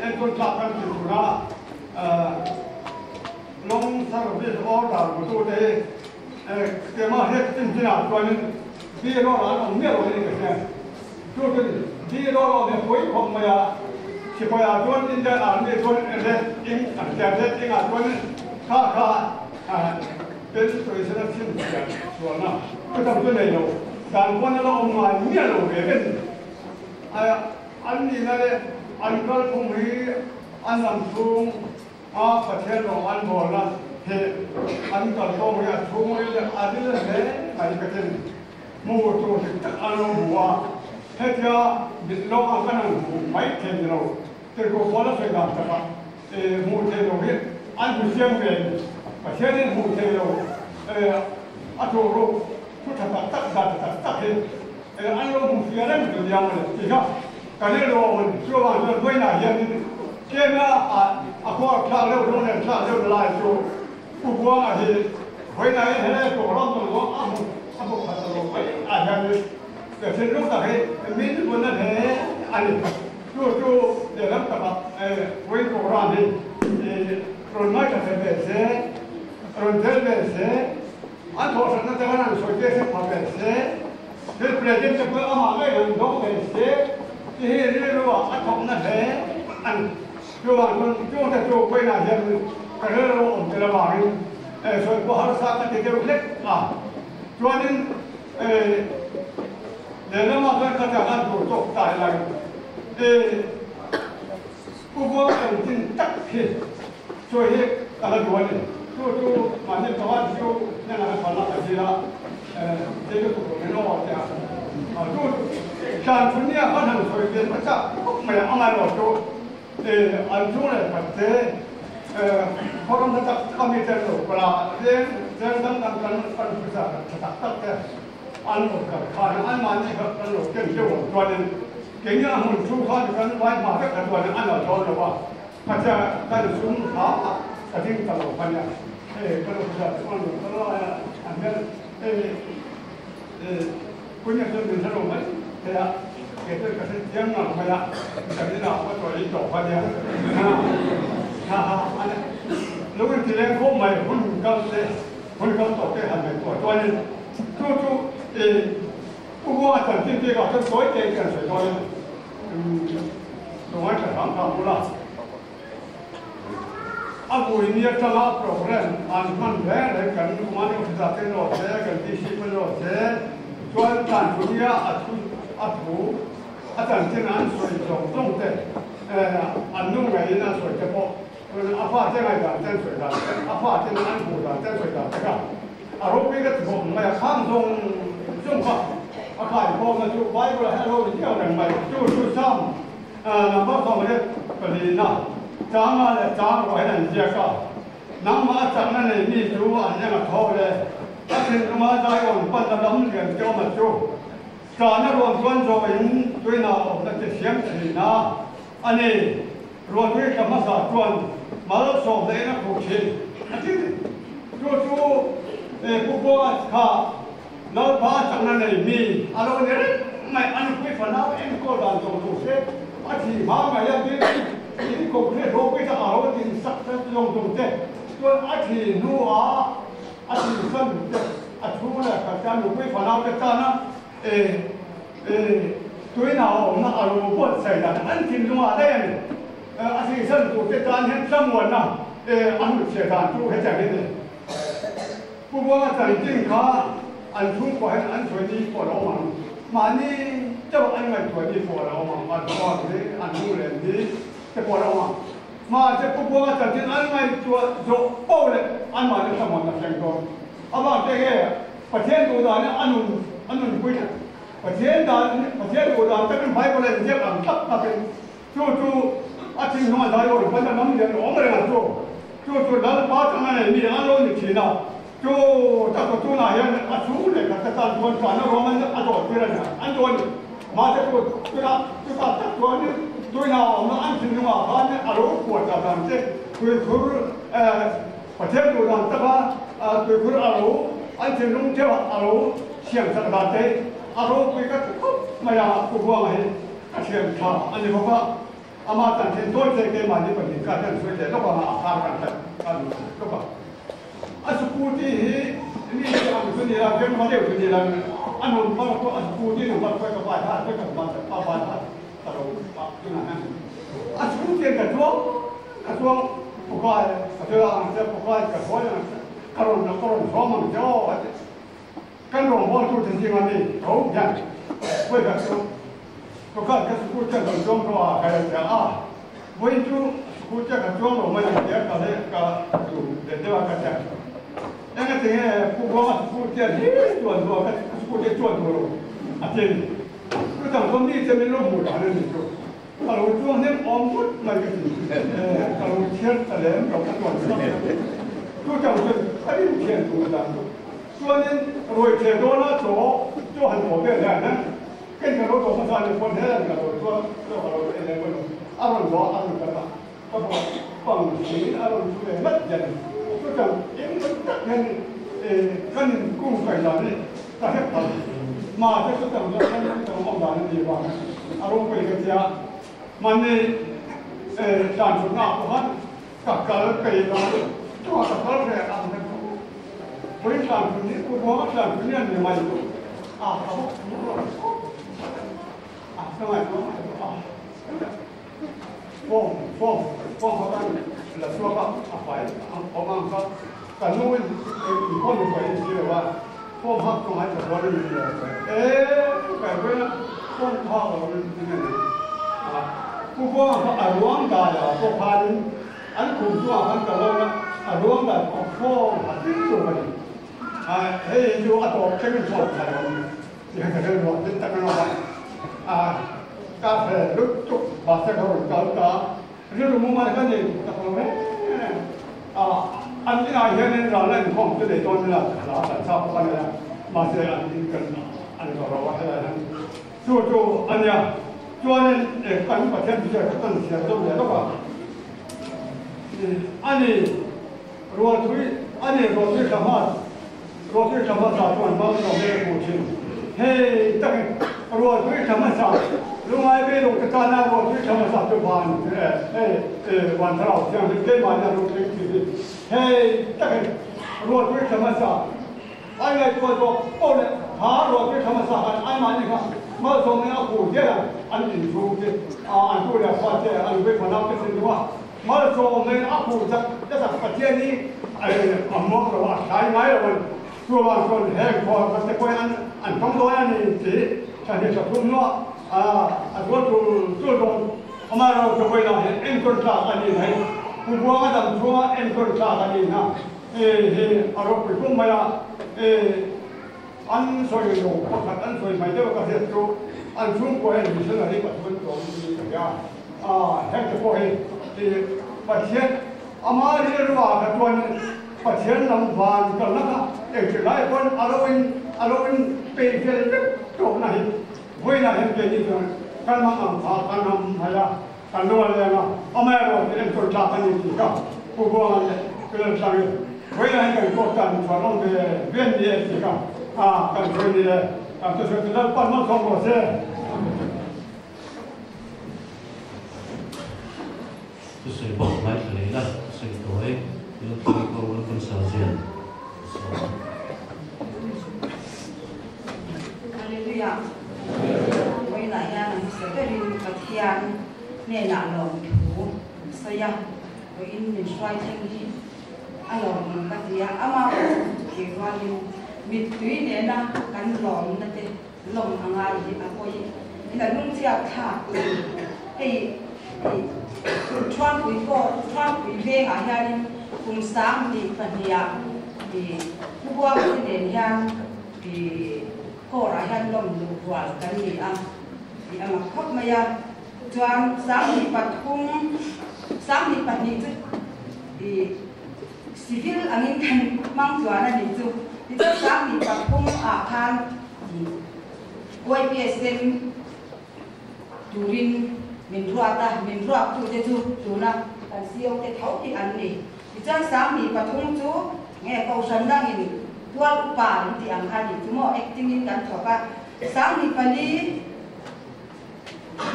Speaker 6: enkawl tlak kan tih turah Long service order hmutute hi keimah hriat chin chinah chuanin zero an awm miah lo hi ka hria. Chu chu zero lo hi a pawi khawp mai a, sipaia chuan Indian Army chuan red ink an tia, red ink ah chuanin kha kha pen sawisena chhinchhiah sualna chu tam chu nei lo, dan pawn a la awm ngai miah lo ve ve ni. An nihna leh an kalphung hi an lam chhung A Pathian rawng an bawlna hi an kal tawng hi a chhungril leh a ril hle mai ka tin. Hmu tur dik tak an lo hmu a, hetia mit lawng ang kan han hmu mai thei ni lo. Tirhkoh pawl a sawi dan takah hmuh theih lo hi an hmu chiang ve ni. Pathianin hmuh theih lo a tur ruk thu tha tak tak dan tha tak tak hi an lo hmu fia reng tur nia mawle tih kha ka rilru a awm a ni. Chuvang chuan vawiinah hianin Kenya ah a khuar thlak deuh lung nen thlak deuh na lai chu Pu Buanga hi vawiinah hian helai program zawng zawng a hmu a hmu khat ta lo mai ah hianin ka thinlung tak hi min vun a hle a ni. Chu chu lehlam takah vawiin program hi rawn ngaithla thei ve se, rawn tel ve se, an thawhhranna te khan an sawi te se pha ve se, Thil president te pawh amah ngei han dawng ve se ti hi rilru ah a thawkna hle a ni. Chuvang chuan chungte chu vawiinah hian ka rilru awm tel avangin sawi pawh harsa ka ti deuh hlek a. Chuanin lehlamah chuan ka chak a duh tawk ta helai Pu Buang chanchin tak hi sawi hi ka la duh a ni. Chu chu mahni pakhat chu hnenah ka chhuan a ka zir a, thil lutuk lo min aw tia. Chu tlan chhun nia khan han sawi ve hmasa khawp mai a, amaherawh chu an chung leh khat te khaw ram hla tak tak a mi te an lo kal a, veng veng dang dang kan kan pawisa tha tak tak te an lo kal khan a, anmahni kha kan lo ken deuh ang chuanin keini a hmun thu khan kan vai hma vek kha chuanin an lo dawn lo a, khatia kan sum hla a ka ding ta lo kha nia, hei kan officer te pawh an lo kal lai a, an hian hei Punia chuan min hre lo mai thei a, kei chuan ka hre chiang ngang mai a, kan inah ka chaw ei tawh kha nia. Ha ha a ni. Lo inti leng khawp mai, hun kal te, hun kal tawh te han ngaihtuah chuanin chu chu i Pu Buanga chanchin bikah chuan tawi te in kan sawi dawn a ni. Lo ngaithla hram hram bula. A vui ni atanga program an hman reng reng kan Kumani Officer te nawr se, kan DC te nawr se, chuan tan thu nia a thu a thu a chanchin an sawi zawng zawng te an nu ngeiin an sawi te pawh chuan a fate ngaihdan te an sawi dan te, a faten an hmuh dan te an sawi dan te kha a ropui ka ti bawk mai a, khang zawng zawng kha a khaihawmna chu Bible ah hian a lo ni chiang reng mai, chu chu Psalm Number 24 na changa leh chang ruah hian an ziak a, nangmah a chakna nei mi chu an eng a tho le, a thinlunga Zion panna lam lian te awm a chu. Ṭahna ruang chuan zawhin tuina awmna chi siam thin a, a ni, ruahtui tla hmasa chuan malsawm leh in a khuh thin a ti. Chu chu Pu Buanga kha Lalpa chakna nei mi a lo ni reng mai, a nupui fanau enkawl dan zawng zawng se, a thih hma mai a building in concrete ropui tak a lo din sak that zawng zawng te chuan a thih hnuah a thihsan te a thu leh khat te a nupui fanau te tana e e tuina a awmna a lo buatsaih dan an thinlungah daih a ni. A thihsan tur te tan hian tlamuanna e a hnutchhiah dan chu hetiang hi a ni. Pu Buanga chanchin kha an chhungkua hian an sawi ni pawh a lo awm ang. Mahni chauh an ngaihtuah ni pawh a lo awm ang. An chhuak hi, an hnu leh ni te pawh a lo awm ang. Mahse Pu Buanga chanchin an ngaihtuah zawh poh leh anmahni thlamuan a thleng dawn. Avang te nge Pathian duh dan hi a nun a nunpui tlat. Pathian dan Pathian duh dan takin Bible a inziak ang thlap thlapin Chu chu a thinlung a zai awrh pawn a lam lian awm reng a chu. Chu chu Lalpa chang a nei mi an lo ni thin a. Chu tak chu tunah hian a chhung leh khat te tan chuan ṭahna ruam an a dawh tir a ni an dawn ni. Mahse chu chutah chutah tak chuan tuina a awmna an thinlungah khan a lo kuat dah dan che tuikhur eh Pathian duh dan taka tuikhur a lo an thinlung theuh a lo siam sak dan te a ropui ka ti khawp mai a Pu Buanga hi. Ka thiam tha a ni bawk a, amah tan then tawi che keimahni pahnih kha hian sawi leh lawk anga a khar kan hlat a ni lawk a. A scooty hi mi te ang chu ni la, veng hma deuh chu ni la, a number pawh a scooty number pawh ka vai hat vek a, ka vai hat ta lo a tunah hian a scooty an ka chuang ka chuang pukai ka sawi ang che pukai ka sawi ang che ka rawn ka rawn sawm ang che aw a ti. Kan rawngbawltute zinga mi tho hian vawikhat chu Tukhat ka scooter kan chuang tawh a ka en ta a, vawiin chu scooter ka chuang lo mai ang tia ka leh ka duh leh deuh a ka ti a. Engatinge Pu Buanga scooter hi chuan duh a ka scooter chuan duh lo a ti a ni. Chutang chuan mi che min lo hmuh dan a ni chu ka lo chuang hnem awm ngawt mai ka ti. Ka lo chhiar ta lem lo ka chuan sak chutang chuan ka rin thian tur dan chu. Chuanin ruaitheh dawna chaw chaw han haw vel hian hian ken ka lo dawh hmasa ni pawn hian ka lo chuan chaw ka lo ei leh pawhin a rawn dawh a rawn kal a, ka bawh pang siin a rawn thu ve ngat hian chutiang engemaw tak hian kan inkung kai dan hi ka hre phal mahse chutiang chuan kan chutiang awm dan a ni vang a ropui ka tia mahni tlan thutna ah pawh khan Ka kal peih lo, chungah ka kal reh ang ka duh. Vawi tlan thun hi Pu Buanga tlan thun hi an ni mai duh. A ka bawk thung rawh a ka ngaihtuah ngaihtuah a. Form form form kha kan la chhuak a, a fai awm ang kha ka nu in in phone in fai in si lo a. 我怕中还是我的名字，哎，改回了，我怕我们那个啊，不过啊，王大呀，不怕人，俺工作俺得了了，啊，王大不怕他真做的，哎，哎，就阿多这个做才了，你看这个说，你这个说啊，咖啡绿竹，把这个搞搞，这个木马看见，这个没，啊。อันนี้เห็นเราเล่นของจะได้ตอนนี้ละเราแต่ชอบกันเลยมาเสียอันนี้กันอันก็เราว่าอะไรนั้นจู่ๆอันเนี้ยตัวนี้เอกกันประเทศที่จะตั้งเสียตัวเนี่ยก็ว่าอันนี้รัวทุยอันนี้รัวทุยสามารถรัวทุยสามารถสาธุมาเราไม่กูชินเฮ้ตั้งรัวทุยสามารถสาลุงไอ้เบลงกระจายรัวทุยสามารถสาธุบานเฮ้วันเราเที่ยงเที่ยงมาเนี่ยรัวทุยที่嘿，这个罗嘴什么事？哎呀，做做报了，他罗嘴什么事？俺妈你看，我从那古街了，俺进出去啊，俺做了发现，俺为啥那个事情啊？我从那阿古这这是发现呢，哎，俺莫说话，啥来了我，说话说嘿，我我这个俺俺中多俺的这，像这小中诺啊，啊，我做做做，我妈说这回呢，俺做啥俺的嘿。ผู้ว่าดำชัวเอ็นคนชาตินะเอเฮอารมณ์พุ่งมาเออันสวยโลกประกันอันสวยไม่ได้ก็เสียตัวอันชุ่มกว่าเอ็นมีเสน่ห์กว่าทุนตัวมีสัญญาอ่าแห่งจะพอเฮที่ประเทศอามาเรียกว่าตัวประเทศลำบานกันแล้วก็เอกหลายคนอารมณ์อารมณ์เป็นเรื่องตัวไหนเวลาเห็นเกจิการมาอังคาการทำพยากันด้วยเลยนะเอาแม่เราเป็นคนชาตินี้ก็ผู้ว่าเนี่ยเป็นชาติเวลาเห็นก็การฝันเวียนเนี่ยสิครับอ่าการเวียนเนี่ยการตัวเสด็จปั้นมาสองคนเสีย
Speaker 1: ตัวเสด็จบอกไม่เลยนะเสด็จตัวเองแล้วตัวก็วันคนสาวเสีย
Speaker 7: ฮาเลลูยาเวลาเนี่ยเสด็จรินปฏิญาณเนี่ยน่ะลองถูเสียไปอินมินช่วยเท่งที่อารมณ์ก็เสียอามาเกี่ยวกับมิตรเนี่ยนะกันลองนั่นเองลองอะไรอะโอยนี่แต่นุ่งเสียขาไอ้ช่วงคุยก็ช่วงคุยเรื่องอะไรนี่คุมสามดีปัญญาดีผู้ว่าที่เนี่ยยังดีก็อะไรยังลองดูว่ากันดีอ่ะดีอ่ะมาคบมายังจวนสามนิปัทุมสามนิปัตนิจุอีสิวิลอันนี้กันมั่งจวนอันนี้จุที่จะสามนิปัทุมอาคารไว้เปียเซนตูรินมินรัวตามินรัวตูเจจูตูนะกันเซียวเตเท่าที่อันนี้ที่จะสามนิปัทุมจูเงี้ยเขาฉันดังอินตัวอุปาที่อังคารนี่จุโมเอ็กติ้งอินกันถกะสามนิปัลี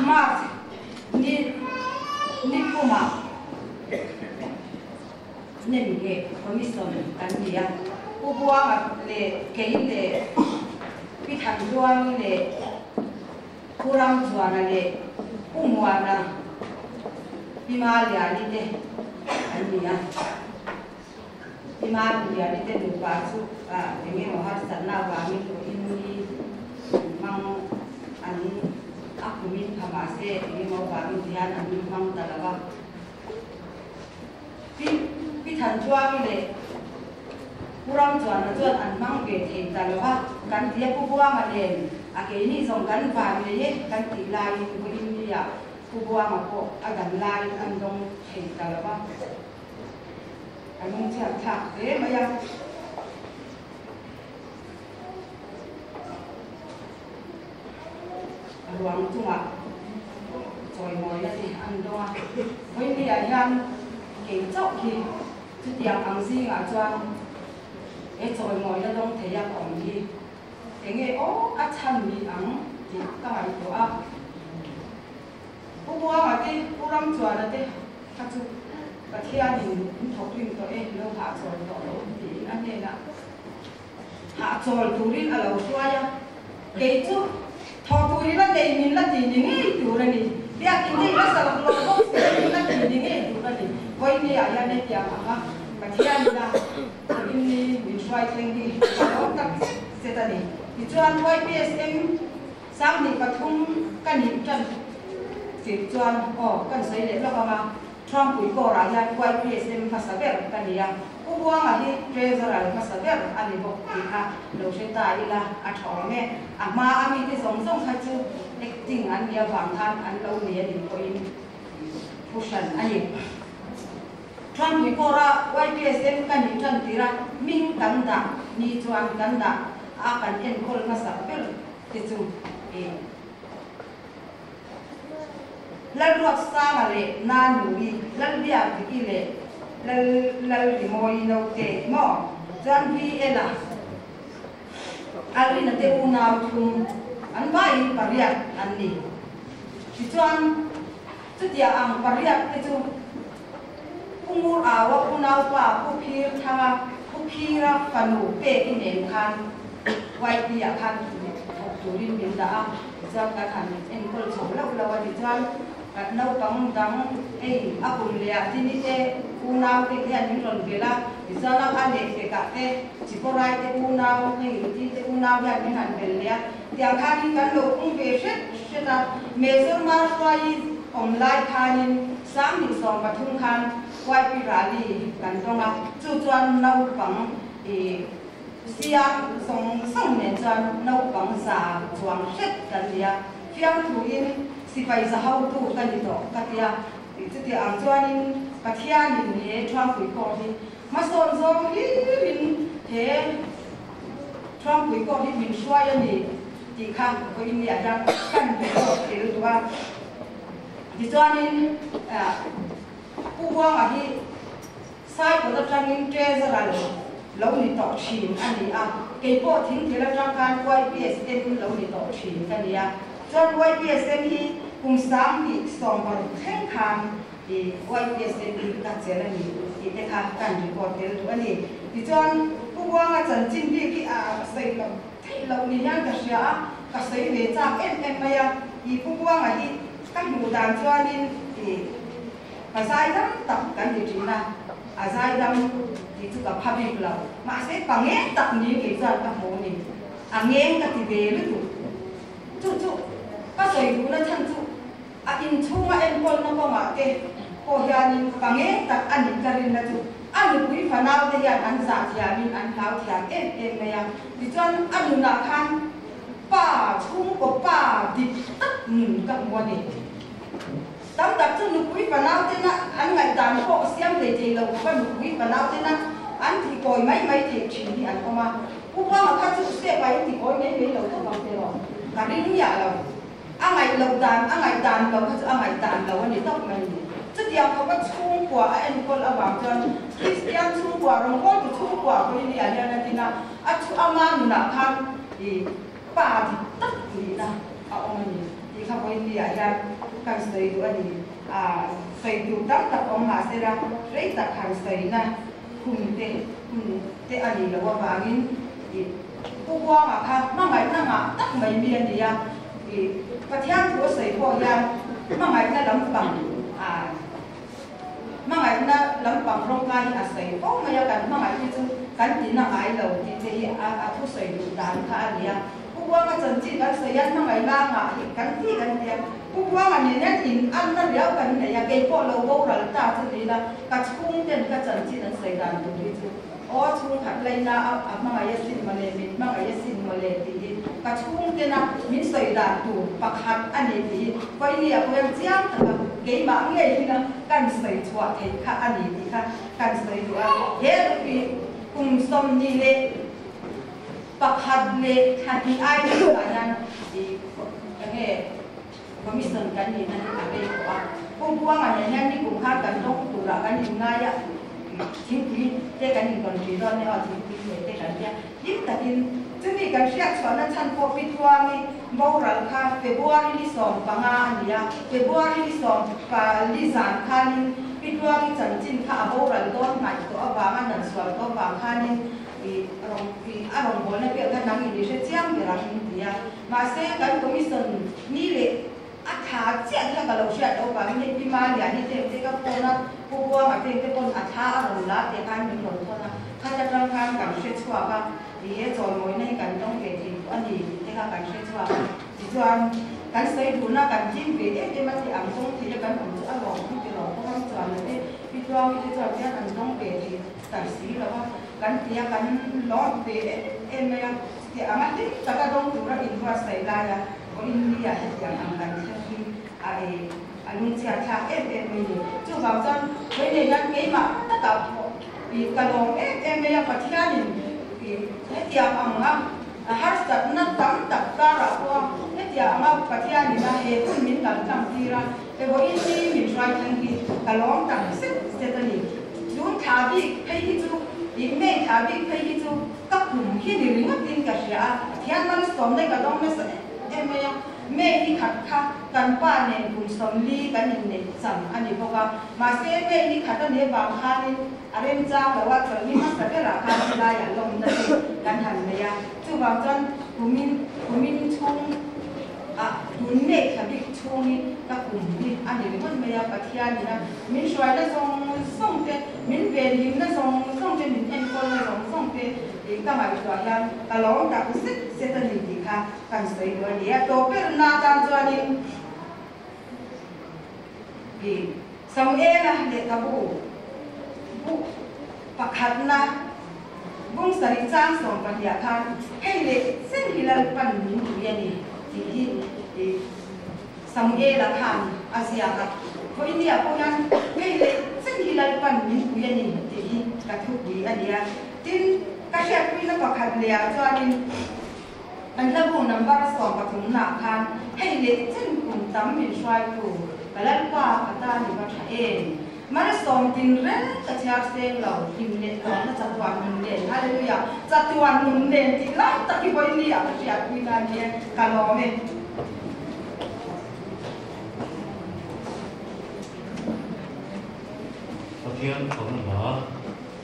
Speaker 7: มานี่นี่กูมาเนี่ยมีเกคอมมิชชั่นกันเดียผู้ว่าเลยเกย์เลยพิธันดวงเลยผู้รำจวนเลยผู้มวนะพิมาเลียนี่เด้อันนี้อ่ะพิมาเลียนี่เด้ดูปาสุอ่ะอย่างเงี้ยว่าสันนาวามิตัวอินนีมังอันอักมินพมาเสนี่มาวามิทิยานอันนี้มังตะละวะพี่พี่ทันชัวมีเลยผู้รำจวนจวนอันมังเวทีตะละวะกันเทียผู้ว่ามาเรียนอาเกนี่ส่งกันวามีเลยกันตีลายผู้อินเดียผู้ว่ามาโกอากันลายอันตรงเห็นตะละวะอันนู้นเชี่ยฉากเอ๊ะมายังหลวงจุงอ่ะจอยมอยนั่นสิอันตัววันนี้อายันเก่งเจ้าขี้จุดเดียวอังซีอ่ะจวนเอ๊ะจอยมอยนั่นต้องเทียบอ่อนที่เองเอ๋ออาชันมีอังจิตก็ไอตัวอ่ะผู้ว่าอ่ะที่ผู้รำจวนอ่ะที่ถ้าจุกระเทียนถกริมตัวเองเราหาจอยต่อเราตีอันนี้นะหาจอยดูรินอะไรช่วยอ่ะเก่งจุทอตุริละเดมินละตีนี่ดูละนี่เบียกินที่ละสลับลงก็เละตีนี่ดูละนี่ไว้นี่อะไรเนี่ยเดียวอ่ะมาเที่ยงนะอินนี่มีช่วยเทงดีเราตัก zet a ni. Tichuan YPSM 2023 ka nih tan tirh chuan aw kan sawi leh lawk ang a, Trumpui Corps-ah hian YPSM hmasa ber ka ni a, Pu Buanga hi Treasurer hmasa ber a ni bawk tih kha lo hre ta ila a tha awm e. A hma a mite zawng zawng kha chu acting an nih avang khan an lo nei a nih pawhin thu hran a ni. Trumpui Corps-a YPSM ka nih tan tir a hming kan dah ni chuan kan dah a kan enkawl hmasak ber te chu i. Lalruatsanga leh Nanui, Lalbiakdiki leh Lal Lalrimawii naute maw chuan VL-a Alrina te unau thum an vaiin pariat an ni. Tichuan chutia ang pariat te chu Pu Ngur Aua unaupa Pu Phir Thanga, Pu Phira fanu Peki nen khan YP-ah khan thawk turin min dah a, tichuan kan han enkawl chho loh loh a, tichuan naupang dang hei a kum leh ah Tini te unau te hian min rawn belh a, tichuan a leh pekah te Chiporai te unau hei Ruti te unau hian min han belh leh a, tiang khanin kan lo pung ve hret hret a, Major Marhruai awm lai khanin 2013 khan YP Rally kan dawng a, chu chuan naupang ih Siam zawng zawng nen chuan naupang za chuang hret kan ni a, fiamthuin sipai za hotu ka ni tawh ka ti a, chuti ang chuanin Pathianin he Thuampui pawh hi hmasawn zawng hlirin he Thuampui pawh hi min hruai a ni tih kha vawiin niah hian kan report tel duh a. Tichuanin Pu Buanga hi Cycle atangin Treasurer lo ni tawh thin a ni a, kei pawh thingthel atang khan YPSM lo ni tawh thin ka ni a. Chuan YPSM hi kum 2016 thleng khan i YPSM hi ka chelh a ni tih te kha kan record tel duh a ni. Tichuan Pu Buanga chanchin bik hi a sawi loh theih loh ni hian ka hria a, ka sawi ve chak em em mai a. I Pu Buanga hi ka hmuh dan chuanin i Ka zaidam tak kan ti thin a, a zaidam tih chu ka pha bik lo. Mahse pa ngeng tak ni kei chuan ka hmu ni. A ngeng ka ti ve lutuk. Chu chu ka sawi duhna chhan chu a inchhunga enkawlna kawngah te pawh hianin pa ngeng tak a nih ka rinna chu a nupui fanau te hian an zah thiamin an hlau thiam em em mai a. Tichuan a nunah khan pa chhungkaw pa dik tak nun ka hmu a ni. Tam tak chu nupui fanau tena an ngaihdan pawh siam thei thei lo khawpa nupui fanau tena an tih kawi mai mai theih thin hi an awm a. Pu Buanga kha chu step ah in ti kawi mai mai lo tawp ang tiraw? Ka ring miah lo. A ngaih loh dan, a ngaihdan lo kha chu a ngaihdan lo a ni tawp mai ni. Chutiang khawpa chhungkua a enkawl avang chuan Kristian chhungkua, rawngbawltu chhungkua pawhin hi a hian a din a, a chu ama nunah khan i pa dik tak nihna a awm a ni. Tih kha vawiin ni ah hian kan sawi duh a ni. A sawi tur tam tak awm mah sela rei tak han sawina hun te hun te a nih loh avangin ih Pu Buanga kha hmangaihna ngah tak mai mi a ni a, ih Pathian thu a sawi pawh hian hmangaihna lampang a hmangaihna lampang rawngkai hi a sawi fo mai a, kan hmangaih hi chu kan tina ngai lo tih te hi a a thusawi duh dan kha a ni a. Pu Buanga chanchin kan sawi a, hmangaih langa hi kan ti kan ti a, Pu Buanga nen hian in anna riau kan nei a, kei pawh lo boral ta chu ni ila, ka chhungten ka chanchin an sawi dan tur hi chu aw chhungkhat laina a a hmangaih a sin mawle, min hmangaih a sin mawle tih hi ka chhungtena min sawi dan tur pakhat a ni tih hi Koinia pawh hian chiang taka keimah ngei hina kan sawi chhuah theih kha a ni tih kha kan sawi duh a, he lupi kum 21 leh thla hnih ai hnuah hian i enge commission kan nihna hi a rei tawh a, Pu Buanga nen hian nikum khan kan dawng turah kan inngai a, thingpui te kan inkawn ṭhin dawn nia aw, thingpui hmeh te kan tia hlim takin chumi kan hriat chhuahna chhan pawh Pi Tluangi boral kha February ni 15 a ni a, February ni 14 zan khanin Pi Tluangi chanchin kha a boral dawn hnaih tawh avanga nan sual tawh avang khanin I rawn i a rawngbawlna vel kha nang in i hre chiang ber ang in ti a. Mahse kan commission ni leh a thla chiah kha ka lo hriat loh vangin hei Pi Maliani te te ka phone a, Pu Buanga te te pawn a thla a rawn la tih khan min rawn thawn a, khat atang khan kan hre chhuak a. I he chawl mawi na hi kan tawng ve thei pawh a ni tih te kha kan hre chhuak a. Tichuan, kan sawi duhna kan ching ve em em a ti ang tawng thei a kan awm chu a lawm ang ti lo pawh ang chuan a te pi Tluangi te chuan hian an tawng ve thei ta si lo a, kan ti a, kan lawm ve em em mai a. Chuti anga hlim taka dawng tura inbuatsaih laia vawiin nia hetiang ang kan thleng hi a e a lungchhiat thlak em em mai ni. Chuvang chuan vawiin nei hian keimah takah pawh i ka lawm em em mai a, Pathianin i hetiang anga harsatna tam tak karah pawha hetiang anga Pathianin a he hun min kal tlang tir a, he vawiin ni min hruai thleng hi ka lawm tak zet zet a ni. Tun thla bik phei hi chu i May thla bik phei hi chu Ka kum hi ni ringawtin ka hria a, Pathian malsawmna ka dawng nasa em em mai a, May ni khat kha kan pa nen kum 40 kan inneih cham a ni bawk a, mahse May ni khat a nih avang khanin a remchang lo a, chawlhni hmasa berah khan helaiah lawmna te kan han nei a, chuvang chuan kumin kumin chhung ah tun May thla bik chhung hi ka kum hi a ni ringawt mai a, Pathianin a min hruaina zawng zawng te, Min venhimna zawng zawng te, min enkawlna zawng zawng te tih ka ngaihtuah hian ka lawm tak zet zet a ni tih kha kan sawi duh a ni a. Tawp berna atan chuanin i Samuela lehkhabu bu pakhatna bung sarih chang 12 khan hei leh chen hi Lalpan min pui a ni tih hi i Samuela khan a ziak a, Khaw India pawh hian hei leh chen hi Lalpan min pui a ni tih hi ka thupui a ni a. Tin, ka hriatpuina pakhat lehah chuanin kan hlabu number 13 naah khan hei leh chen kum tam min hruaitu ka Lalpa ka tan i va tha em! Malsawm tin reng ka chhiar seng lo, hlim leh lawmna chatuan nun nen, Hallelujah, chatuan nun nen tih lai tak hi vawiin ah ka hriatpuina a ni e, ka lawm e.
Speaker 1: Pathian fakna hla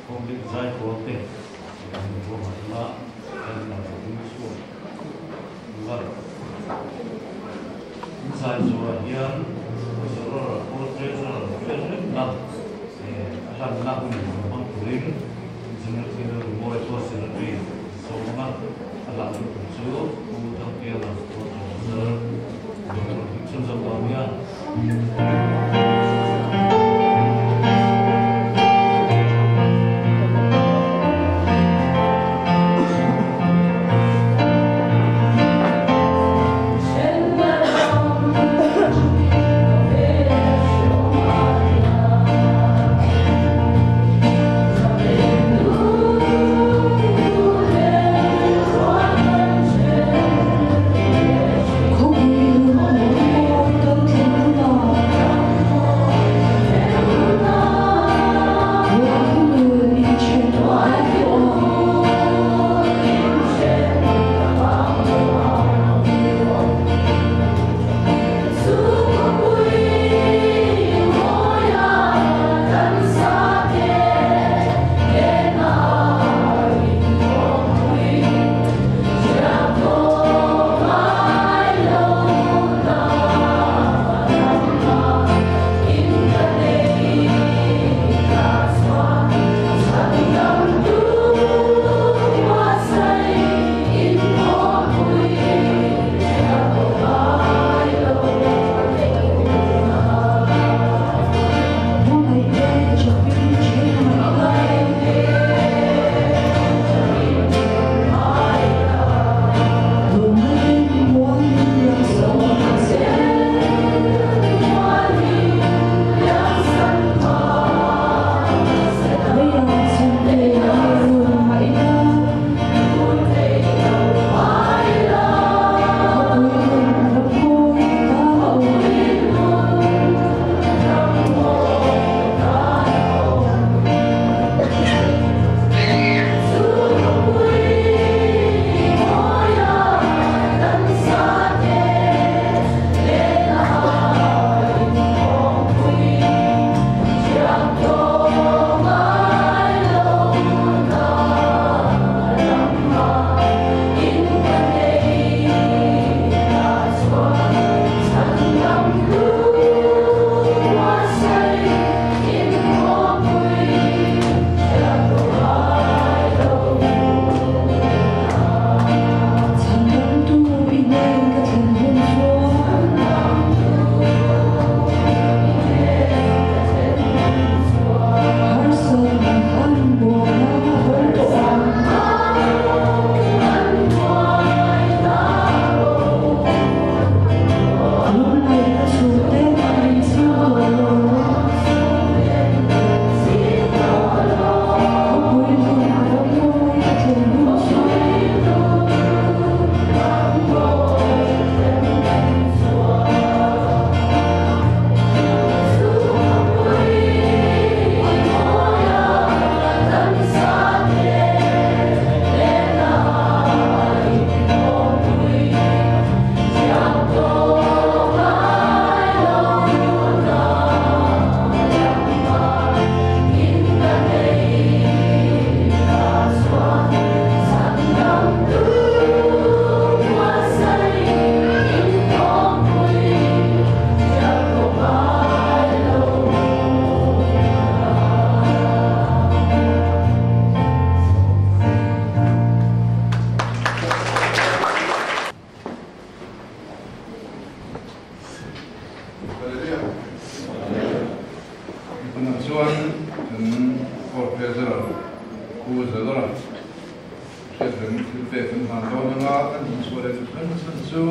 Speaker 1: public zai pawl te kan ruahmanna kan lo ding chhuak ngal. In zai zawhah hian Pu Zorora Paul Treasurer hriatremna a hlanna hun hmang turin General Rimawi Paul Secretary Zawmanga a hlan duh tur chu Pu Thangpianga Paul Treasurer Doctor Hmingchhunzawm Dawnia.
Speaker 2: Hallelujah. Tunah chuan kan Court Treasurer Pu Zalora hriat reng thil pek kan hlan dawn anga kan inchhuah leh kan chhan chu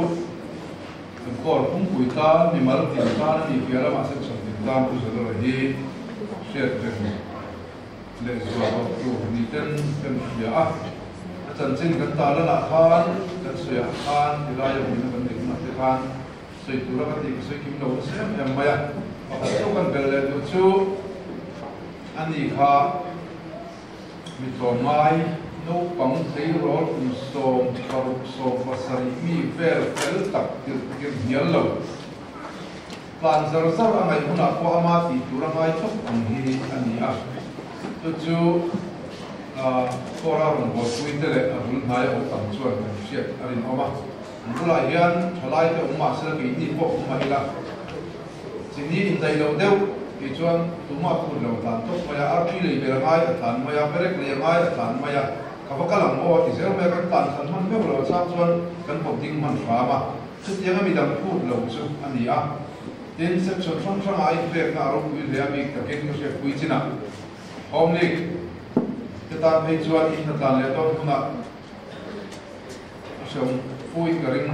Speaker 2: kan Court pumpuii tan mimal tin tan a nih piah lamah section tin tan Pu Zalora hi hriat reng leh zual tawh tur ni ten kan hria a. A chanchin kan tarlanah khan kan sawiah khan tilai a hmuhna kan neih hunah te khan sawi tura ka tih ka sawi kim lo nasa em em mai a. Pakhat chu kan bel leh duh chu a ni kha mi tlawmngai naupang tleirawl kum 16 17 mi vel fel tak tirh tirh hnial lo tlan zar zar a ngaih hunah pawh ama tih tur a ngai thawk ang hi a ni a. Chu chu Kawra rawn buaipui te leh a bul hnai a awm tam chuan kan hriat a rinawm a. An bulah hian thalai te awm mahse la keini pawh awm mah ila chini indaih loh deuh tih chuan tumah phut lo tlan tawp mai a, artui lei ber a ngai a tlan mai a, perek lei a ngai a tlan mai a, ka va kal ang aw a ti zel mai a, kan tlan khan hman meuh lo a chang chuan kan pawt ding hman hram a, chutianga midang phut lo chu a ni a. Tin, section hrang hrangah a inpekna a ropui hle a bik takin ka hriatpui chinah Home League te tan phei chuan in hnatlan leh dawn hunah a hreawm fuin ka ring.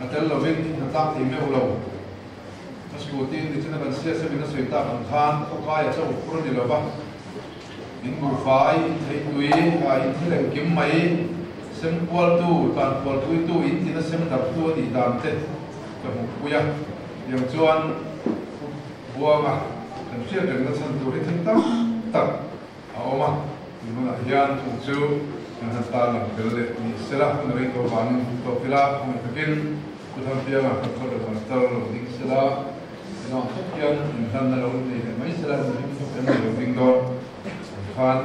Speaker 2: A tel lovin hnatlak thei meuh lo. A scooty nichin a kan siasem in a sawi tak ang khan khawkai a chauh phur a ni lova, in buhfai, in theitui, in thil engkim mai sem kualtu, tlankualpuitu, in tina sem darhtu a nih dan te ka hmuhpui a. Tiang chuan Pu Buanga kan hriat rengna chhan tur hi thil tam tak a awm a, tun hunah hian chung chu kan han tar lang tel leh ni sela, hun a rei tawh vangin hun tawk ila, khawngaih takin Pu Thanpianga kan khaw leh pastor lo ding sela, engah thawk hian inhlanna lo nei leh mai sela, in hlim thawk em ni lo ding dawn ang khan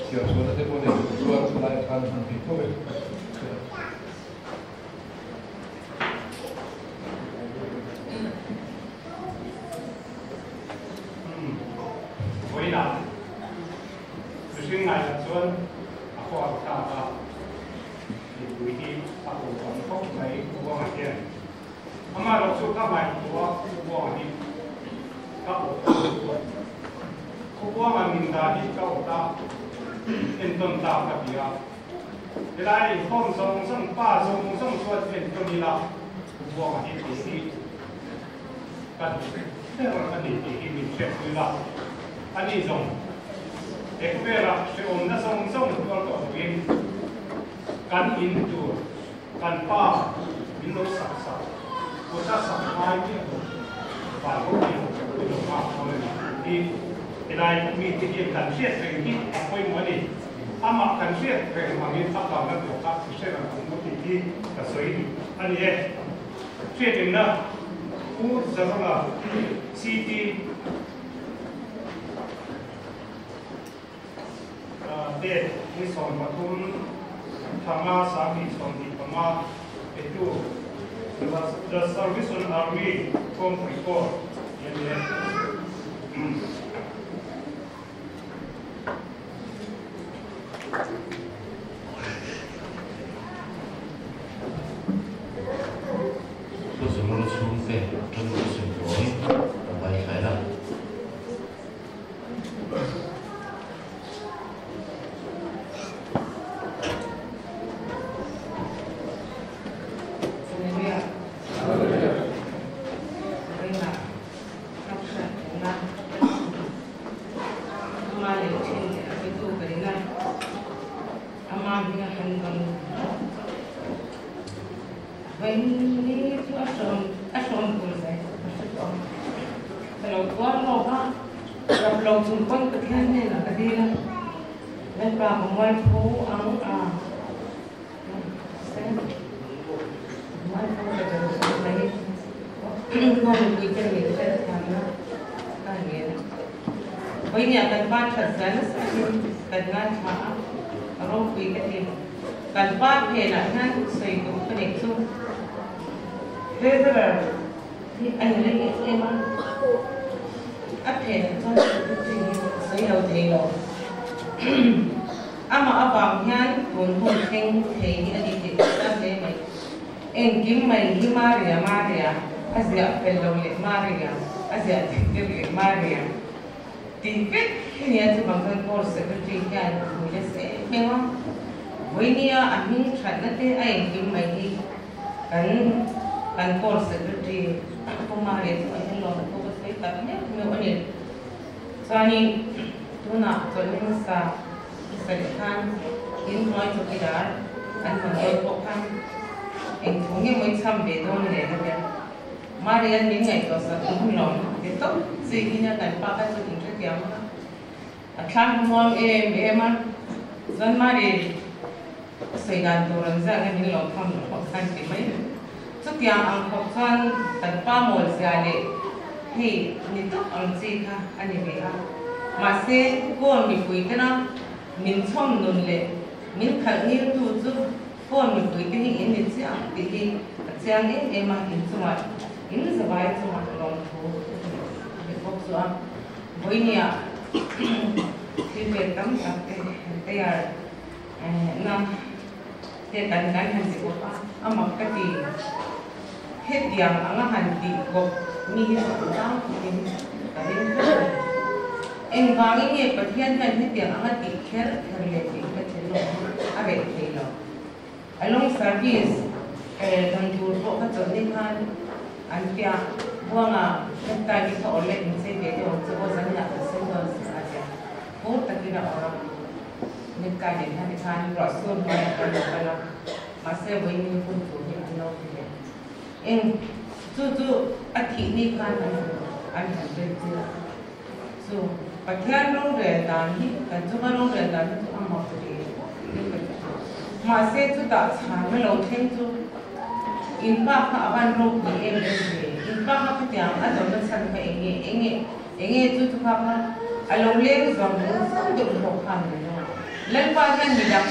Speaker 2: chhiar chhuahna te pawh nei duh chuan chulai khan han thei tho e.
Speaker 6: Vawiinah mihring ngaihna chuan a khaw thlak a, mipui hi a ko tam khawp mai Pu Buanga hian. Amaherawhchu ka ngaihtuah Pu Buanga hi ka awt a ni tawh. Pu Buanga min dah hi ka awt a, entawn tlak ka ti a. Helai inkhawm zawng zawng pa zawng zawng chuan entawn ila Pu Buanga hi tih hi ka duh ber a ni tih hi min hriatpui la. A ni zawng, he khawvela hrehawmna zawng zawng tuar tawh loin kan in tur kan pa min lo sak sak, kawta sak ngai miah lo, van ropui lo min lo nghak dawn a ni tih hi helai mite hian kan hriat reng hi a pawimawh a ni. Amah kan hriat reng angin a kalna tur kha i hre reng ang maw tih hi ka sawi duh a ni e. Hriatengna Pu Zarola CT Date ni 13 thanga 2025 petu The Salvation Army Thuampui Corps tih a ni e.
Speaker 1: Pu Zurul chhungte atang ka sawi tawi ka ngaithla ila.
Speaker 7: Hallelujah. Ringa ka hriat reng a. Ama leh thin leh a bitu ka in a, ama hming a han rawn vaini chu a hrawm a hrawm tur zai chu ka hre tawh ang. Ka lo tuar lawk a, rap lo chung pawn Pathian hnenah ka dil a, Lalpa ka mualpho ang a, mualpho ka tel zawk mai, ka nupui te min hriatthiamna ka ngen a. Vawinia kan pa that zai nasa takin kan ngaithla a, a ropui ka ti. Kan pa phenah hian sawi duh ka neih chu Treasurer hi a ni reng em em a, a phenah chuan Secretary hi ka sawi lo thei lo. Amah avang hian tun hun thleng thei hi a ni tih ka hriat hle mai. Engkim mai hi Maria Maria.
Speaker 8: A ziah fel lo leh Maria, a ziah dik deuh leh Maria tih vek hi nia chuvang chuan Court Secretary hian hmui nasa em em a, vawinia a hming thatna te a engkim mai hi kan kan Court Secretary Pu Maria chu a hian lawm thu ka sawi tak meuh meuh a ni. Chuanin tunah chawlhni hmasa pasarih khan in hnuai chawkidar an hawn dawn pawh khan eng thu nge maw i cham ve dawn le ka tia. Marian min ngaihtuah sak hun lawm ti tawp chi hi nia kan pa kha chu in hrethiam a, a thlang muang em em a, chuan Mari a sawi dan tur ang ziah nge min lo tham loh khan ti mai. Chutiang ang khawp chuan kan pa mawl zia leh hei ni tawp ang chi kha a ni ve a, mahse Kawl mipui tena min chhawm nun leh min khalh ngiltu chu Kawl mipui te hi in ni chiah ang tih hi a chiang em em a, in chungah in zavai chungah lawmthu a ni bawk chu a. Vawinia thil pek tam tak te han tayar na te kan kan han ti bawk a, a mak ka ti. Hetiang anga han tih bawk mi hi chu an tang khawpin ka ring tlat a ni. Engvangin nge Pathian hian hetiang anga tih kher kher leh tih hi ka thil lo a reh thei lo. A long service dan tur pawh ka chawlh ni khan an piah buanga necktie te kha awrh leh inchei ve deuh ang chu aw zaninah kan sen dawn si a zia phur takin a awrh a. Necktie nen khan tikhan ruah sur hnuaiah kan lo kal a, mahse vawiin hun tur hi an lo ti leh. Eng chu chu a thih ni khan an han an han vel tir a. Chu Pathian rorel dan hi kan chunga rorel dan hi chu a mak ve khawp in ka hre tawh. Mahse chutah chhanna lo thleng chu in pa kha a van ropui em em ve, in pa kha khatiang a dawmna chhan kha eng nge, eng nge, eng nge chu chu kha kha a lo leng zawng zawng deuh hlawk kha a ni lo. Lalpa hian midang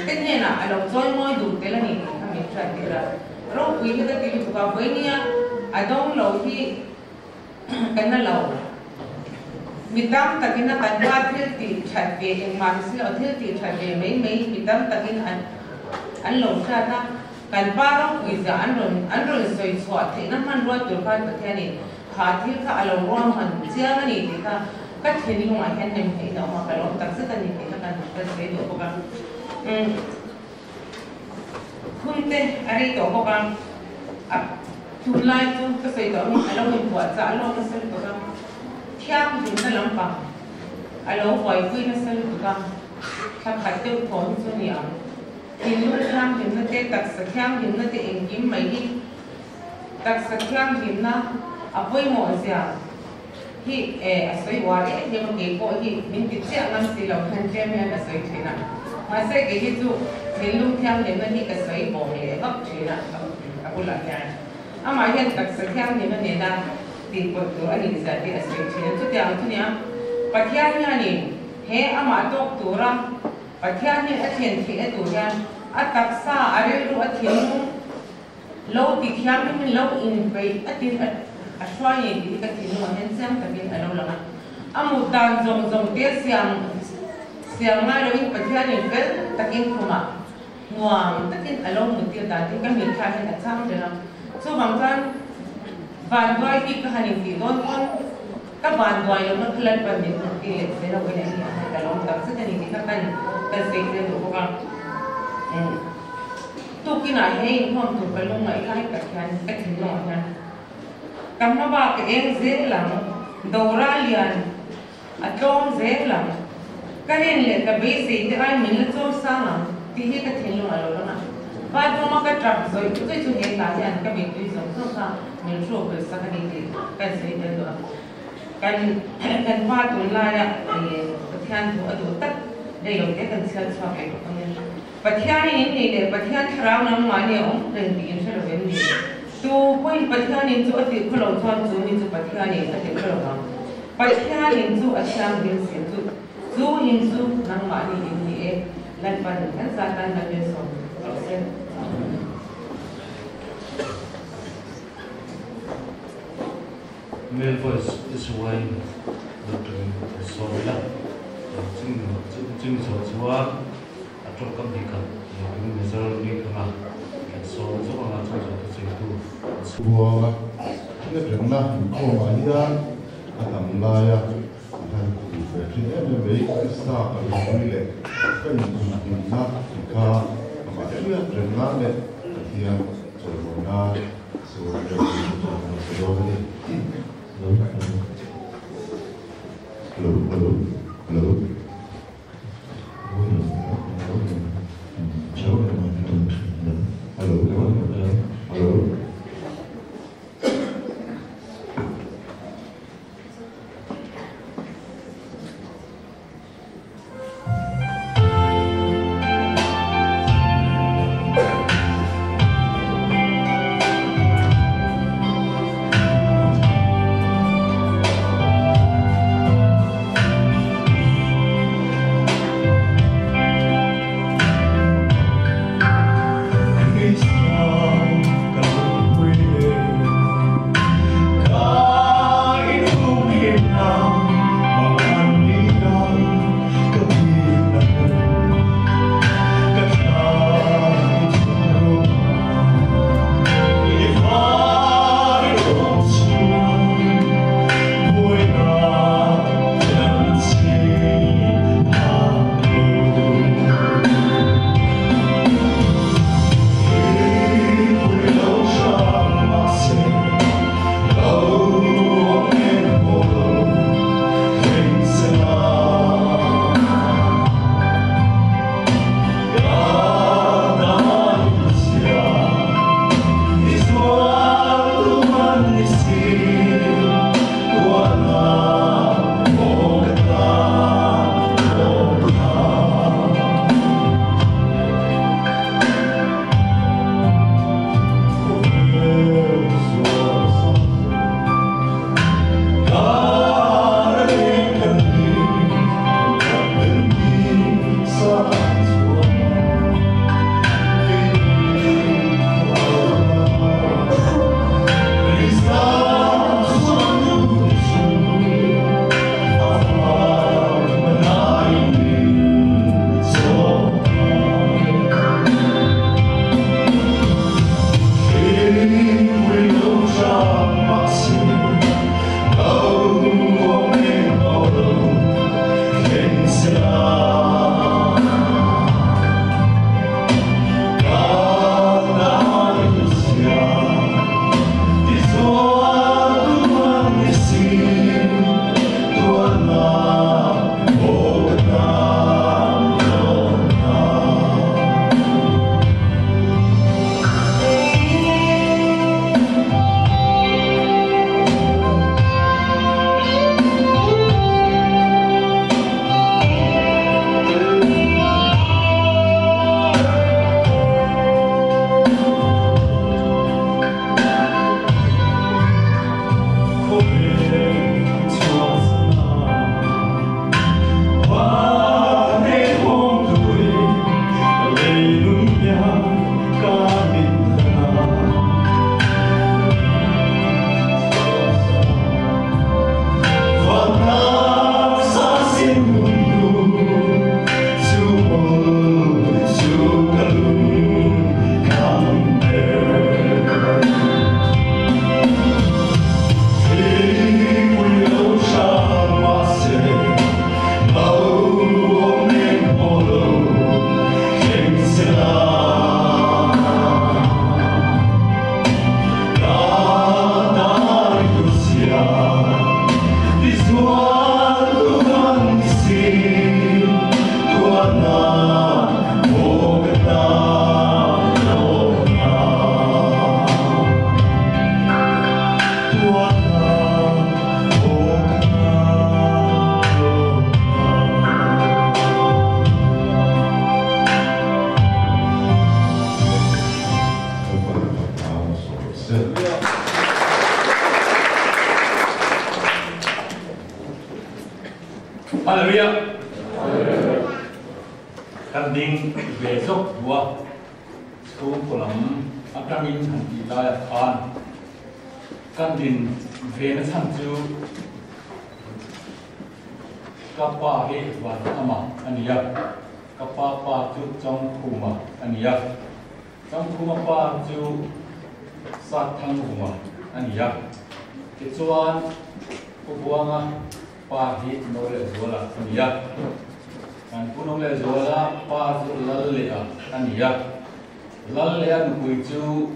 Speaker 8: te hnenah a lo chawi mawi duh tel a ni tih kha min hriat tir a. Ropui hi ka ti lutuk a, vawinia a dawng lo hi Kan la lo. Mi tam takin a kan hma thil tih that ve engmah ni si lo, thil tih that ve mai mai mi tam takin an an lo hriat a, kan pa ropui zah an rawn an rawn sawi chhuah theihna hmanrua tur khan Pathianin kha thil kha a lo ruahman chiang a ni tih kha ka thinlungah hian nem theihna awm a, ka lawm takzet a ni tih kha kan kan sawi duh bawk a. Umm. Hun te a rei tawh bawk a, a tunlai chu ka sawi tawh angin a lo inpuahchah lawk nasa lutuk a, thianghlimna lampang a lo buaipui nasa lutuk a, thla khat deuh thaw hi chu a ni ang. Thinlung thianghlimna te, taksa thianghlimna te engkim mai hi taksa thianghlimna a pawimawh zia hi a sawi uar em em a, kei pawh hi min ti chiah ngam si lo hian tlem hian a sawi thin a, mahse kei hi chu thinlung thianghlimna hi ka sawi bawm leh vak thin a, a bulah hian amah hian taksa thianghlimna nena tihpawlh tur a nih zia tih a sawi thin a, chutiang chu nia Pathian hianin he amah tawk tura Pathian hian a thlen theihna tur hian a taksa a rilru a thinlung Lo ti thianghlim lo inpeih a tin a hruai ngei tih hi ka thinlungah hian chiang takin a lo lang a. A mut dan zawng zawng te siam siam ngai loin Pathianin fel takin khumah nuam takin a lo mut tir dan te hi ka mitthla hian a chang reng a. Chuvang chuan vanduai bik ka han intih dawn pawn ka vanduai lohna kha Lalpan min hmuh tir leh zel a vawiin a ni ang ka lawm tak zet a ni tih kha kan kan sawi tel duh bawk a. Tukinah he inkhawm tur ka lungngaih lai tak hian ka thinlungah hian ka hma bak ka eng zel ang, Dora lian a tlawm zel ang, ka rin leh ka beisei te ai min la chawi sang ang tih hi ka thinlungah lo lang a. Bathroom a ka tap zawih zawih chu he hla hian ka mittui zawng zawng kha min hruak hul sak a ni tih ka sawi tel duh a. Kan kan pa tunlaia Pathian thu a duh tak rei lo te kan chhiat chhuak leh bawk ang in. Pathianin in nih leh Pathian thlarau nangmahni a awm reng tih in hre lo em ni? Tu pawhin Pathianin chu a tih khaw lo chuan chu mi chu Pathianin a tih khaw lo vang. Pathianin chu a thianghlim si chu chu in chu nangmahni in ni e, Lalpan kan zatan kan min sawm rawh se.
Speaker 1: Male voice is wine dawt turin an sawm ila, chumi zawh chuan a tawngkam hi khat Mizoram mi khanga an sawm. sawm zawk anga chu zawh te cheitu
Speaker 2: Buanga hriat rengna inkhawmah hian a tam laia a han khum ve thin em em mai. Krista ka lungpui leh ka inkhumhimna tih kha amah hriat reng nan leh Pathian chawimawi nan sawi reng chu a ni dawn a ni. Hello, hello, hello. Hello, hello, hello.
Speaker 3: Hallelujah. Kan ding ve zok tua chung kolam atangin han ti lai a khan kan din ve na chan chu ka pa hi van ama ania ka pa pa chu chong khuma ania
Speaker 9: Changkhuma pa chu Satthangvunga a ni a. Tichuan, Pu Buanga pa hi Nolehzuala a ni a. Kan Pu Nolehzuala pa chu Lallea a ni a. Lallea nupui chu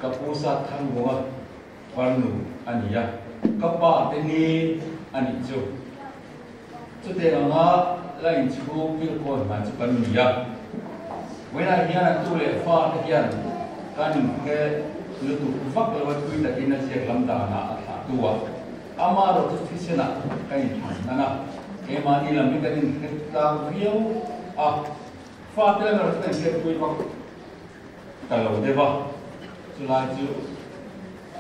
Speaker 9: ka Pu Satthangvunga farnu a ni a. Ka pa te ni a nih chu. Chutiang anga la inchhung kilkawi hman chu kan ni a. Vawiinah hian an tu leh fa te hian kan inhre lutuk vak lo a tui takin a ziak lam danah a thlah tu a. Ama erawh chu thisenah kan inthlan hnan a, keimahni lam hi kan inhre tlang viau a, fa te lam erawh chu kan inhriatpui vak ta lo deuh a. Chulai chu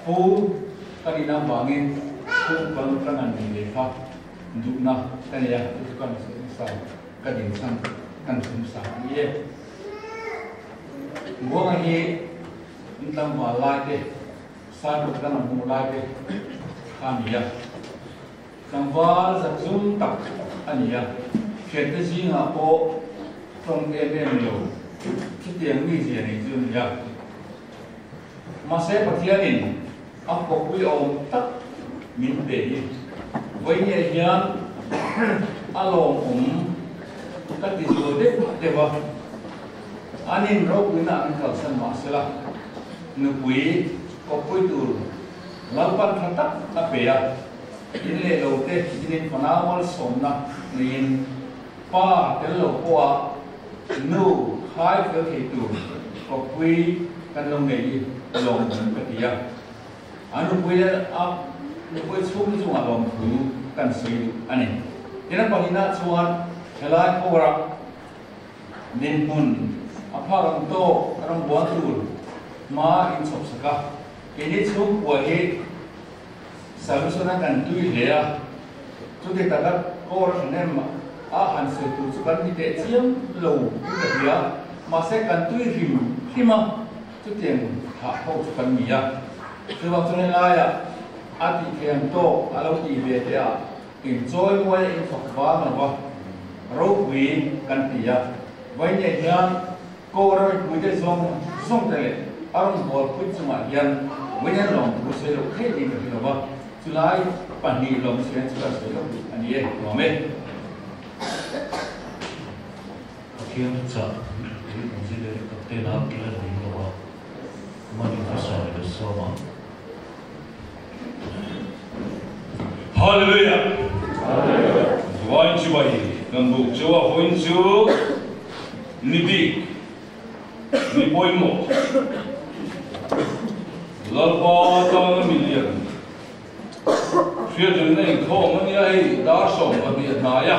Speaker 9: Pu ka nihna avangin chhungkaw lam an nei ve kha duhna ka nei a, chu chu kan sumsa ka din chhan kan sumsa a ni e. Buanga hi in tlangval lai te, Sairuk kan ang hmuh lai te kha a ni a, tlangval zakzum tak a ni a, thiante zingah pawh tawng em em lo chutiang mizia nei chu a ni a. Mahse Pathianin a kawpui awm tak min pe hi vawinia hian a lawmawm ka ti zual deuh deuh a, an in ropuina an kalsan mahsela nupui kawppui tur Lalpan tha tak a pe a, in leh lo te in fanau malsawmna neiin pa tel lo pawha nu khai fel thei tur kawppui kan lo nei hi lawmawm ka ti a. A nupui leh a nupui chhung chungah lawmthu kan sawi duh a ni. Tin a pahnihna chuan helai kawrah dinhmun a phak ang tawk a rawn buan tur hma inchhawp sak a. Keini chhungkua hi Samsona kan tui hle a, chuti taka kawr hrenem a han sawi tur chu kan ni teh chiam lo in ka hria, mahse kan tui hrim hrim a, chutiang thlah ho chu kan ni a. Chuvang chuan helaiah a tih theih ang tawk a lo tih ve teh a, inchawi muai a infak vang lo va, ropui kan ti a. Vawinia hian Kawr a mipuite zawng zawng te leh a rawn bawl pui chungah hian vawiin lawm thu sawi loh theih niin ka hre lo va, chulai pahnih lawm sian chu kan sawi loh duh a ni e, nuam e.
Speaker 1: Pathian chah tui kan zir leh kapten a kil a ding lo a, Mani hmasa leh sawma.
Speaker 3: Hallelujah! Vawiin chu vai kan buk chu a vawiin chu ni bik, ni pawimawh, Lalpa tana milian hriatrengna inkhawm a nia hei dar 12 a hnai a,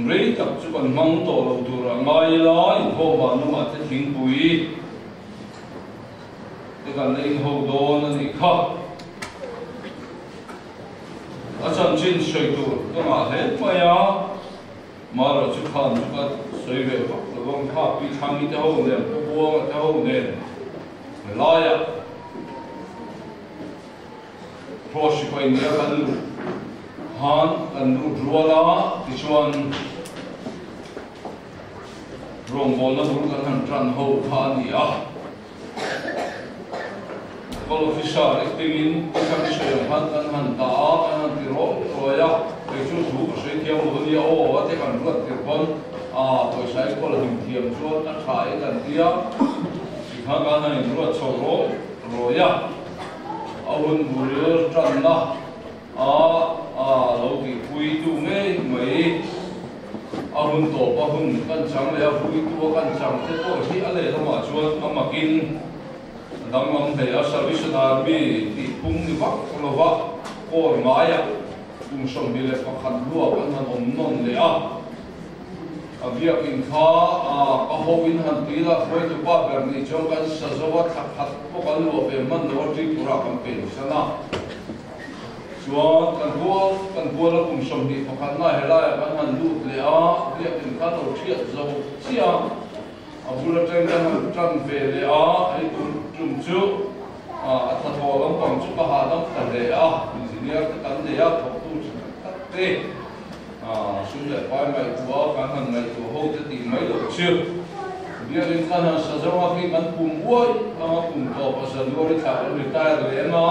Speaker 3: rei tak chu kan hmang tawh lo tur a ngai ila inkhawm ah nungah te thingpui Te kan la inho dawn a nih kha. A chanchin sawi tur ka ngah hle mai a, Mara chu khan chu ka sawi ve vak lo ang kha, Pi Thlangi te ho nen, Pu Buanga te ho nen helaiah Cross sipai nia kan luh khan kan lut rual a, tichuan rawngbawlna bul kan han tan ho kha a ni a. Call officer acting in i kha sawi ang khan kan han dah a, kan han ti rawih rawih a, kei chu thu ka sawi thiam lo a nia aw a te kan ruat tir pawn a pawisa i call hlim thiam chuan a tha e kan ti a, tikhan kan han inruat chho rawih rawih a, a hun bul tanna a a lo tihpui tu ngei mai. A hun tawp a hun kan chang leh a vuitu a kan chang te pawh hi a lehlamah chuan a makin a danglam hle a, Salvation Army tih phung ni vak lova kawl ngaiah kum 21 hnuah kan han awm nawn leh a, a biakin kha ka ho in han ti la hruaitu pa ber nih chuan kan sa zo a, thla khat pawh kan luah ve hman lo a, Tripura kan pensan a. Chuan kan hual kan hual a kum 21 na helaiah kan han lut leh a, biakin kha lo thiat zo chiah a, a bul atang kan han tan ve leh a, hei tum tum chu a thathawh lampang chu ka hahdam ta hle a, engineer te kan nei a, thawktu tha tak tak te sum leh pai ngaihtuah kan han ngaihtuah ho te tih mai loh chu. Biakin kan han sa zawng a khi kan pum uai anga kum tawp a January thla kan retire leh anga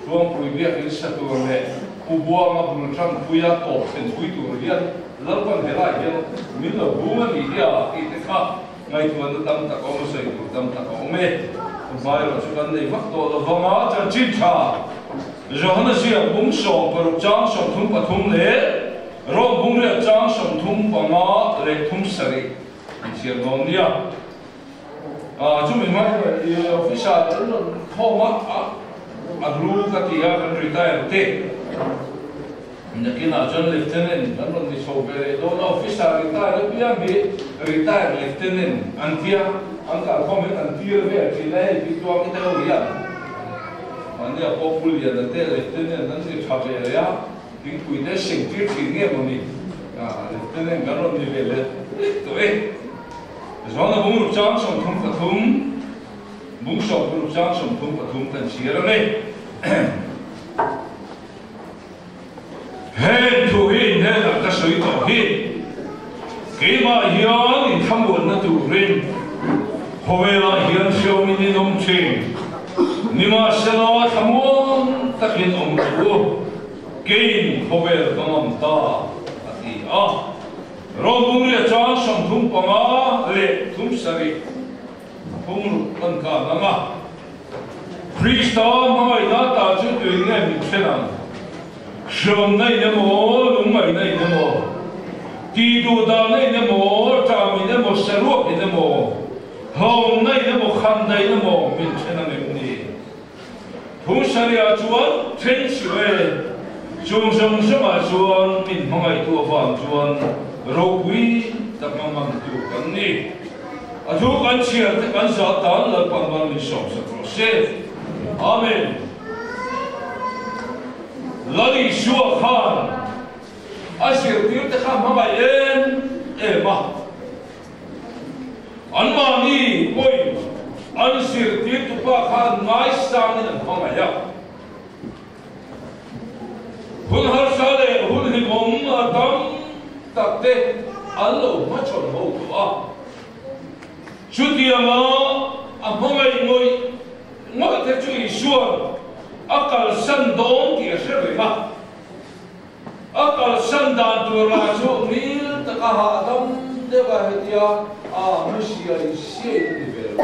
Speaker 3: Thuangpui biakin sa tur leh Pu Buanga bul tanpuia tawp thlenpui tur hian Lalpan helai hian min lo bung a nih hi a tih te kha ngaihtuahna tam tak a awm a, sawi tur tam tak a awm e. Hmaerawh chu kan nei vak tawh lo vang a, chanchin tha Johana ziak bung 16 chang 33 leh Rom bung riat chang 35 leh 37 an chhiar dawn nia. Chumi hmaerawh officer an rawn khawm a, a hlu ka ti a, kan retire te. Nakinah chuan Lieutenant an rawn ni chho ve leh dawn a, Officer retire apiang hi Retire Lieutenant an tia, an kalkhawm hian an tir vel thin a, hei pi Tluangi te ho hian mahni a pawh Pu Liana te Lieutenant an ni tha ve leh a, thingpui te seng tir thin nge maw ni, Lieutenant kan rawn ni ve leh lek tawh e. Zawna bungruk chang 33, bung 16 chang 33 kan chhiar ang e. Heng thu hi in hnenah ka sawi tawh hi, keimah hian in thlamuanna turin khawvelah hian hriawmin in awm thin. Nimahsela thlamuan takin awm rawh u, keiin khawvel ka ngam ta, a ti a. Rawngpungria chang 35 leh 37 thungruk kan khan ang a. Krista hmangaihna ta chu tuin nge min thlen ang? Hriamna in emaw, lungngaihna in emaw, tihduhdahna in emaw, ṭam in emaw, saruak in emaw, hlawmna in emaw, khandaih in emaw min then ang em ni? Thungsariah chuan then suh e, chung zawng zawngah chuan min hmangaihtu avang chuan ropui tak hmangamtu kan ni. A thu kan chhiar te kan zah tan Lalpan mal min sawmsak rawh se. Amen. Lal Isua khan a zirtir te kha hmangaih em em a. Anmahni pawhin an zirtirtupa khan ngaisangin an hmangaih a. Hun harsa leh hun hlimawm a tam tak te an lo hmachhawn ho tawh a. Chutianga a hmangaih ngawih ngawih te chu Isua'n a kalsan dawn tih a hre reng a. A kalsan dan tur lah chu ngil taka hahdam deuh a hetia a hmusiai siai a ni ve lo.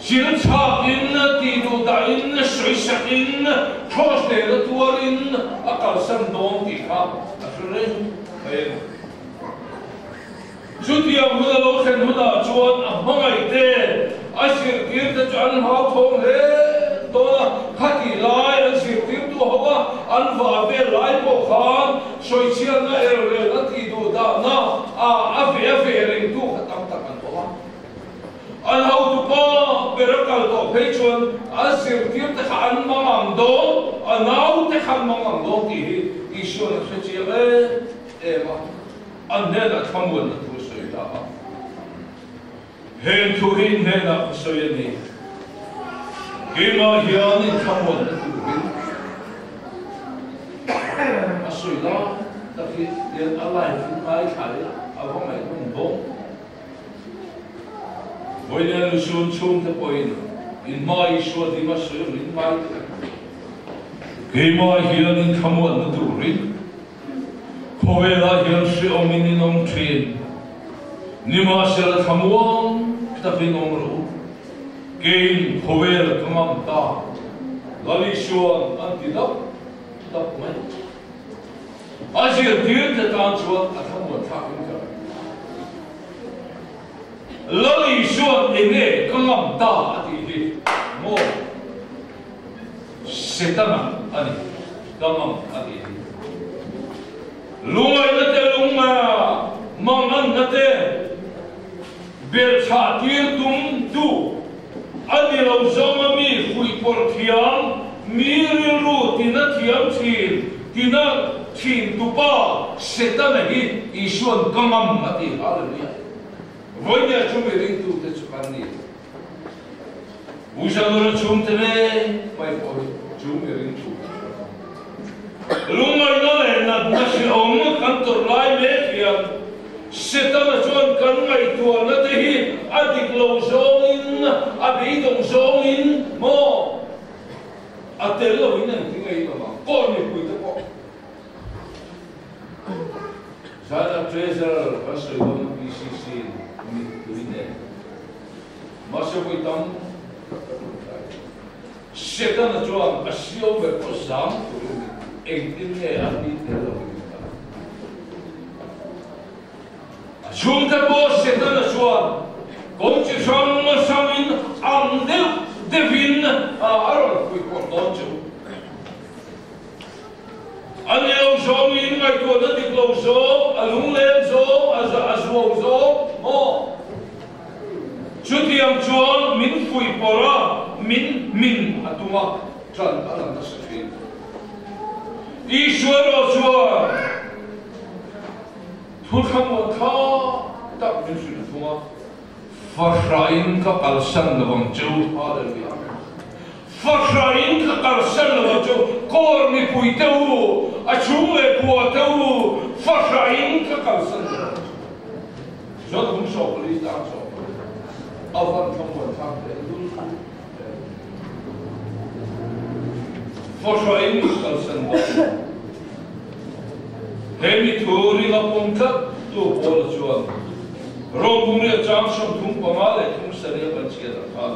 Speaker 3: Thil chhakin, tih duh dahin, sawisakin, cross nena tuarin a kalsan dawn tih kha a hre reng mai a ni. Chutiang hun a lo thlen hunah chuan a hmangaih te, a zirtir te chu an hlauthawng hle dawn a, khatih lai an zirtirtu ho a, an vah vel lai pawh khan sawichhiatna elrelna tih duh dahna a a ve a ve ringtu kha tam tak an awm a. An hotupa ber a kal tawh phei chuan a zirtir te kha an mang ang dawn, a nau te kha an mang ang dawn tih hi Isua'n a hre chiang em em a. An hnenah thlamuanna thu a sawi ta a. Heng thu hi in hnenah ka sawi a ni. Keimah hian in thlamuanna turin a sawi lai tak hi tian a live in ngaithla ila a va ngaihnawm bawk. Vawiin lusun chhungte pawhin in hma Isua ding a sawi ang in ngai thei. Keimah hian in thlamuanna turin khawvelah hian hrehawmin in awm thin. Nimahsela thlamuang takin awm rawh u. Keiin khawvel ka ngam ta, Lal Isua'n an ti dap dap mai. A zirtir te tan chuan a thlamuan thlak in ka ring. Lal Isua'n enge ka ngam ta a tih hi maw Setana a ni, ka ngam a tih hi. Lungaihna te lunga manganna te belhchhah tir tum tu a ni lo zawng a mi fuihpawlh thiam, mi rilru tina thiam thin, tina thin tupa Setana hi Isua'n ka ngam a ti. Hallelujah! Vawinia chu mi ringtute chu kan ni. Uisanura chhungte mek mai pawh hi chu mi ringtute chu an ni. Lungngaihna leh natna hrehawm kan tawrh lai mek hian. Setana chuan kan ngaihtuahna te hi a dik lo zawngin, a beidawng zawngin maw a tel loin engtin nge i awm ang? Kawl mipui te pawh China Treasurer kan sawi dawn a PCC in mittui nen mahse vawi tam tak ka ṭawngtai tawh. Setana chuan a siau ber pawh zam turin engtin nge a ni tel loin i kal ang? A chhungte pawh Setana chuan kawng chi hrang hrangin ang deuh deuhin a rawn fuihpawrh dawn che u. A ni lo zawngin ngaihtuahna dik lo zawng, a lungleng zawng, a zuau zawng maw? Chutiang chuan min fuihpawrh a, min hmin a tum a, ṭan a la nasa ṭhin. Isua erawh chuan thu thlamuan tha tak min hrilh thung a, Fahrain ka kalsan lo ang che u, Hallelujah. Fahrain ka kalsan lo ang che u, Kawr mipui te u, a chhung leh kua te u, fahrain ka kalsan lo ang che u. Chuan kum 14 tang 14 a van thlamuan thlak leh lul em. Fahrain ka kalsan lo ang che u. He mi thu ringa pawm tlat tu Paula chuan Rom bungriat chang 35 leh 37 kan chhiat ah khan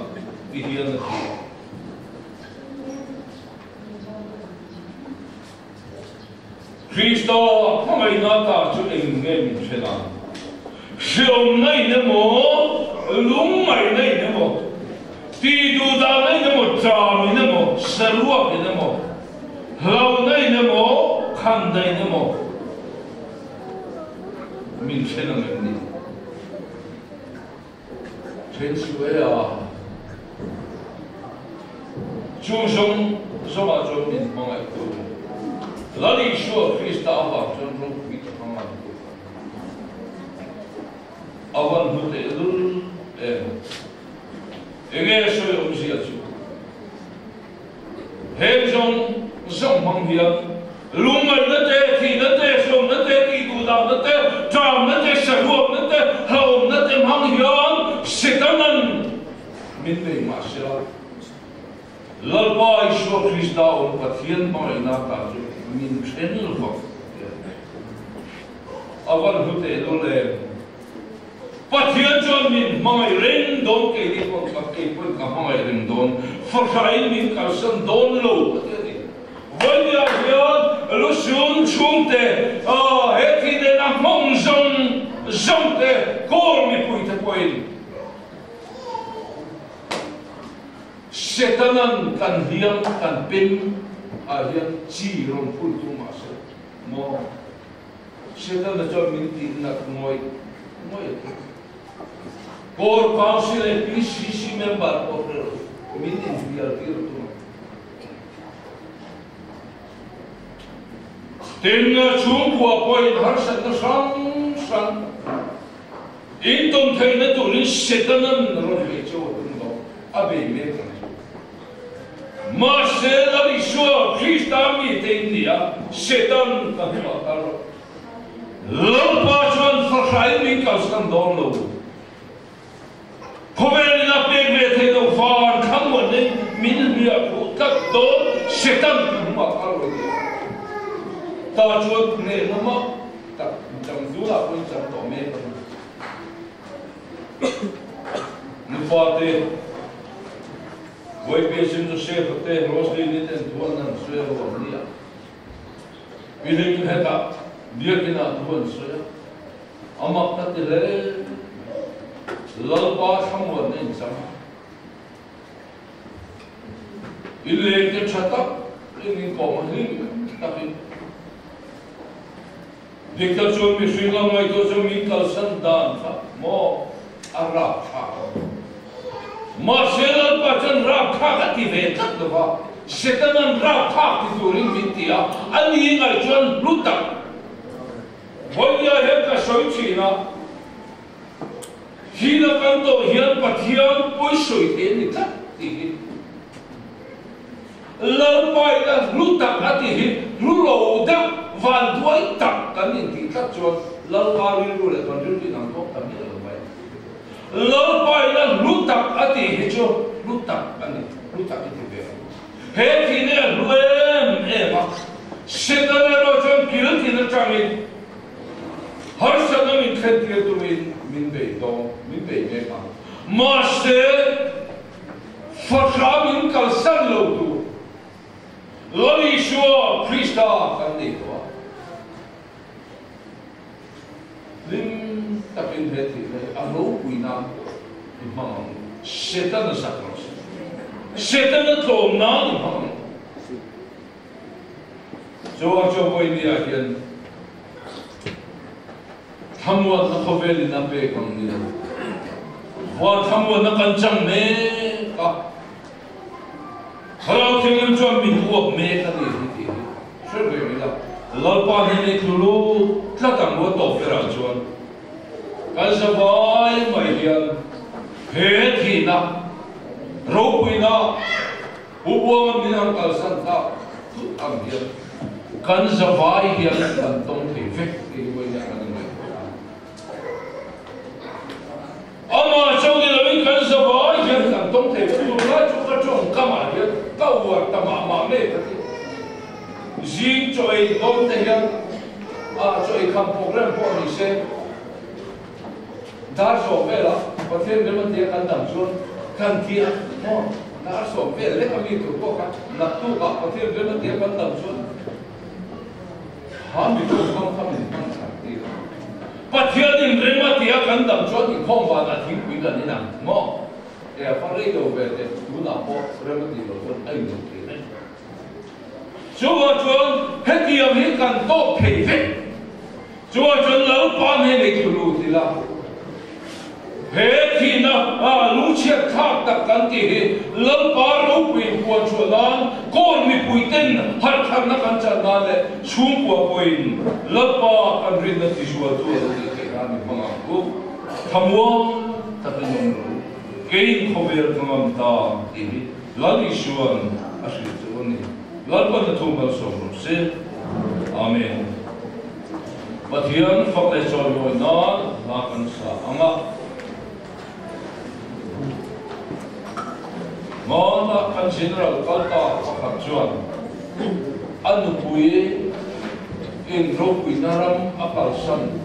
Speaker 3: ti hian a ti a. Krista hmangaihna ta chu eng nge min hren a? Hreawmna in emaw, lungngaihna in emaw, tihduhdahna in emaw, ṭam in emaw, saruak in emaw, hlauhna in emaw, khandaih in emaw min hren ang em ni? Ṭhen suh e a, chu zawng zawngah chuan min hmangaih tur Lal Isua Krista avang chuan ropui tak a ngan tur a van hmu tehlul em? Enge sawi awmzia chu? Heng zawng zawng hmang hian lungngaihna te, thihna te, hreawmna te, tihduhdahna te, ṭamna te, saruakna te, hlauhawmna te hmang hian Setanan min bei mah sela, Lalpa Isua Krista awm Pathian hmangaihna ta chu min ṭhen lovang ti a ni. A van hlu tehlul em! Pathian chuan min hmangaih reng dawn, keini pawh ka kei pawhin ka hmangaih reng dawn, fahrain min kalsan dawn lo a ti a ni. Vawinia hian Lusun chhungte, he thi nena hmawng zawng zawngte kawl mipuite pawhin Setanan kan hliam kan pem ah hian chi rawn phun tu mahse maw? Setana chuan min tih nat ngawih ngawih a ti. Core Council leh PCC member pawh hre lo min inhnial tir a tum a. Tin, chhungkua pawhin harsatna hrang hrang intawn theihna turin Setana'n rawn bei cheu a tum lo, a bei mek ang chu. Mahse, Lal Isua Krista mite in ni a, Setan ka hnungah kal rawh. Lalpa chuan fahrain min kalsan dawn lo. Khawvelin a pek ve theih loh van thlamuanna in min hliah khuh tlat dawn, Setan ka hnungah kal rawh ti a. Ta chuan hnehna mak tak chang tunah pawhin chang tawh mek a ni. Nupate. Vawipi Sim Joseph a te Roslyn-i ten thu an han sawi a ruang ni a. Pi Hlei chu hetah biakin ah thu an sawi a, a mak ka ti hle. Lalpa thlamuanna in chang a. I leng te tha tak in inkawm a hlim takin. Diktak chuan mihring lam ngaihtuah chu min kalsan dan kha maw a rapthlak a. Mahse Lalpa chuan rapthlak a ti ve tlat lo va, Setana'n rapthlak ti turin min ti a, a ni ngaih chuan hlu tak. Vawinia hian ka sawi thin a, Hina kan tawh hian Pathian pawi sawi thei a ni tlat tih hi. Lalpa ina hlu tak a ti hi hlu lo deuh vanduai tak kan intih tlat chuan. Lalpa rilru leh kan rilru inang tawk ta miah lo mai. Lalpa ina hlu tak a tih hi chu hlu tak a ni, hlu tak i ti ve ang. He thihna hi a hlu em em a, Setana erawh chuan kil tin atangin harsatna min thlen tir tumin min bei dawn, min bei mek ang. Mahse, fahrah min kalsan lo tur Lal Isua Krista kan nei tawh a. Hlim takin he thihna hi a ropui nan i hmang ang u. Setana zak rawh se. Setana tlawm nan i hmang ang u. Chuan chu vawinia hian thlamuanna khawvelin a pek ang ni lo. Van thlamuanna kan chang mek a. Thlarau Thianghlim chuan min uap mek a ni hi tih hi hre reng ila. Lalpa hnenah i tlu lut tlat ang u a tawp berah chuan kan zavai mai hian he thihna ropuina Pu Buanga min han kalsan tak thut ang hian kan zavai hian kan tawng thei vek tih hi vawiin ah kan inngaihtuah a. Amah chauh ni loin kan zavai hian kan tawng thei vek. Tunlai chu ka tawngkamah hian ka uar ta mah mah nge ka ti. Zing chaw ei dawn te hian ah chaw ei kham program pawh ni se dar sawm velah Pathian rem a tia kan dam chuan kan ti a maw dar sawm vel lek a mi tur pawh kha naktukah Pathian rem a tia kan dam chuan Ha mi tawngkam kha min hman chak tir a. Pathianin rem a tia kan dam chuan inkhawm vanah thingpui kan in ang maw? E a fa rei lo ve teh, tunah pawh rem a tih loh chuan a inlo thei reng. Chuvang chuan hetiang hi kan tawk thei vek. Chuvang chuan Lalpa hnenah i thu lut ila. He thihna lungchhiat thlak tak kan tih hi Lalpa ropuiin puan chhuah nan, kawn mipuiten harhtharna kan chan nan leh chhungkua pawhin Lalpa kan rinna tizualtu a lo nih theih nan mi hmang ang u. Thlamuang takin awm rawh u, keiin khawvel ka ngam ta tih hi Lal Isua'n a hrilh chu a ni. Lalpa hnathawh malsawm rawh se. Amen. Pathian fak leh chawimawi nan hla kan sa ang a. Hmanah kan General kalta pakhat chuan a nupui in ropuina ram a kalsan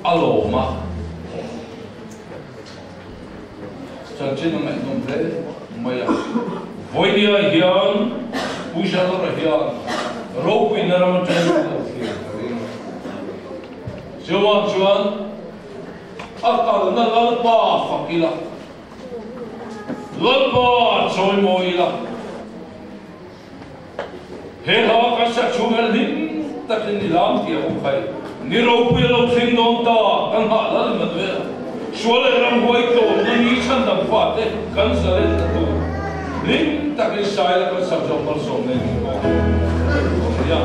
Speaker 3: a lawm a. Chanchin a ngaihnawm hle mai a. Vawinia hian Pu Jalora hian ropuina ram atangin a lo thlir ka ring. Chuvang chuan a kalna Lalpa fak ila, Lalpa chawimawi ila, he hla kan sak chhung hian hlim takin i lam tih a awm khai. Ni ropui a lo thleng dawn ta, kan nghah lal Manuel. Sual leh ramhuai tlawmna ni chhandam fate kan zalen ta tur. Hlim takin Saila kan sak zawk malsawm nei min kawng a nia.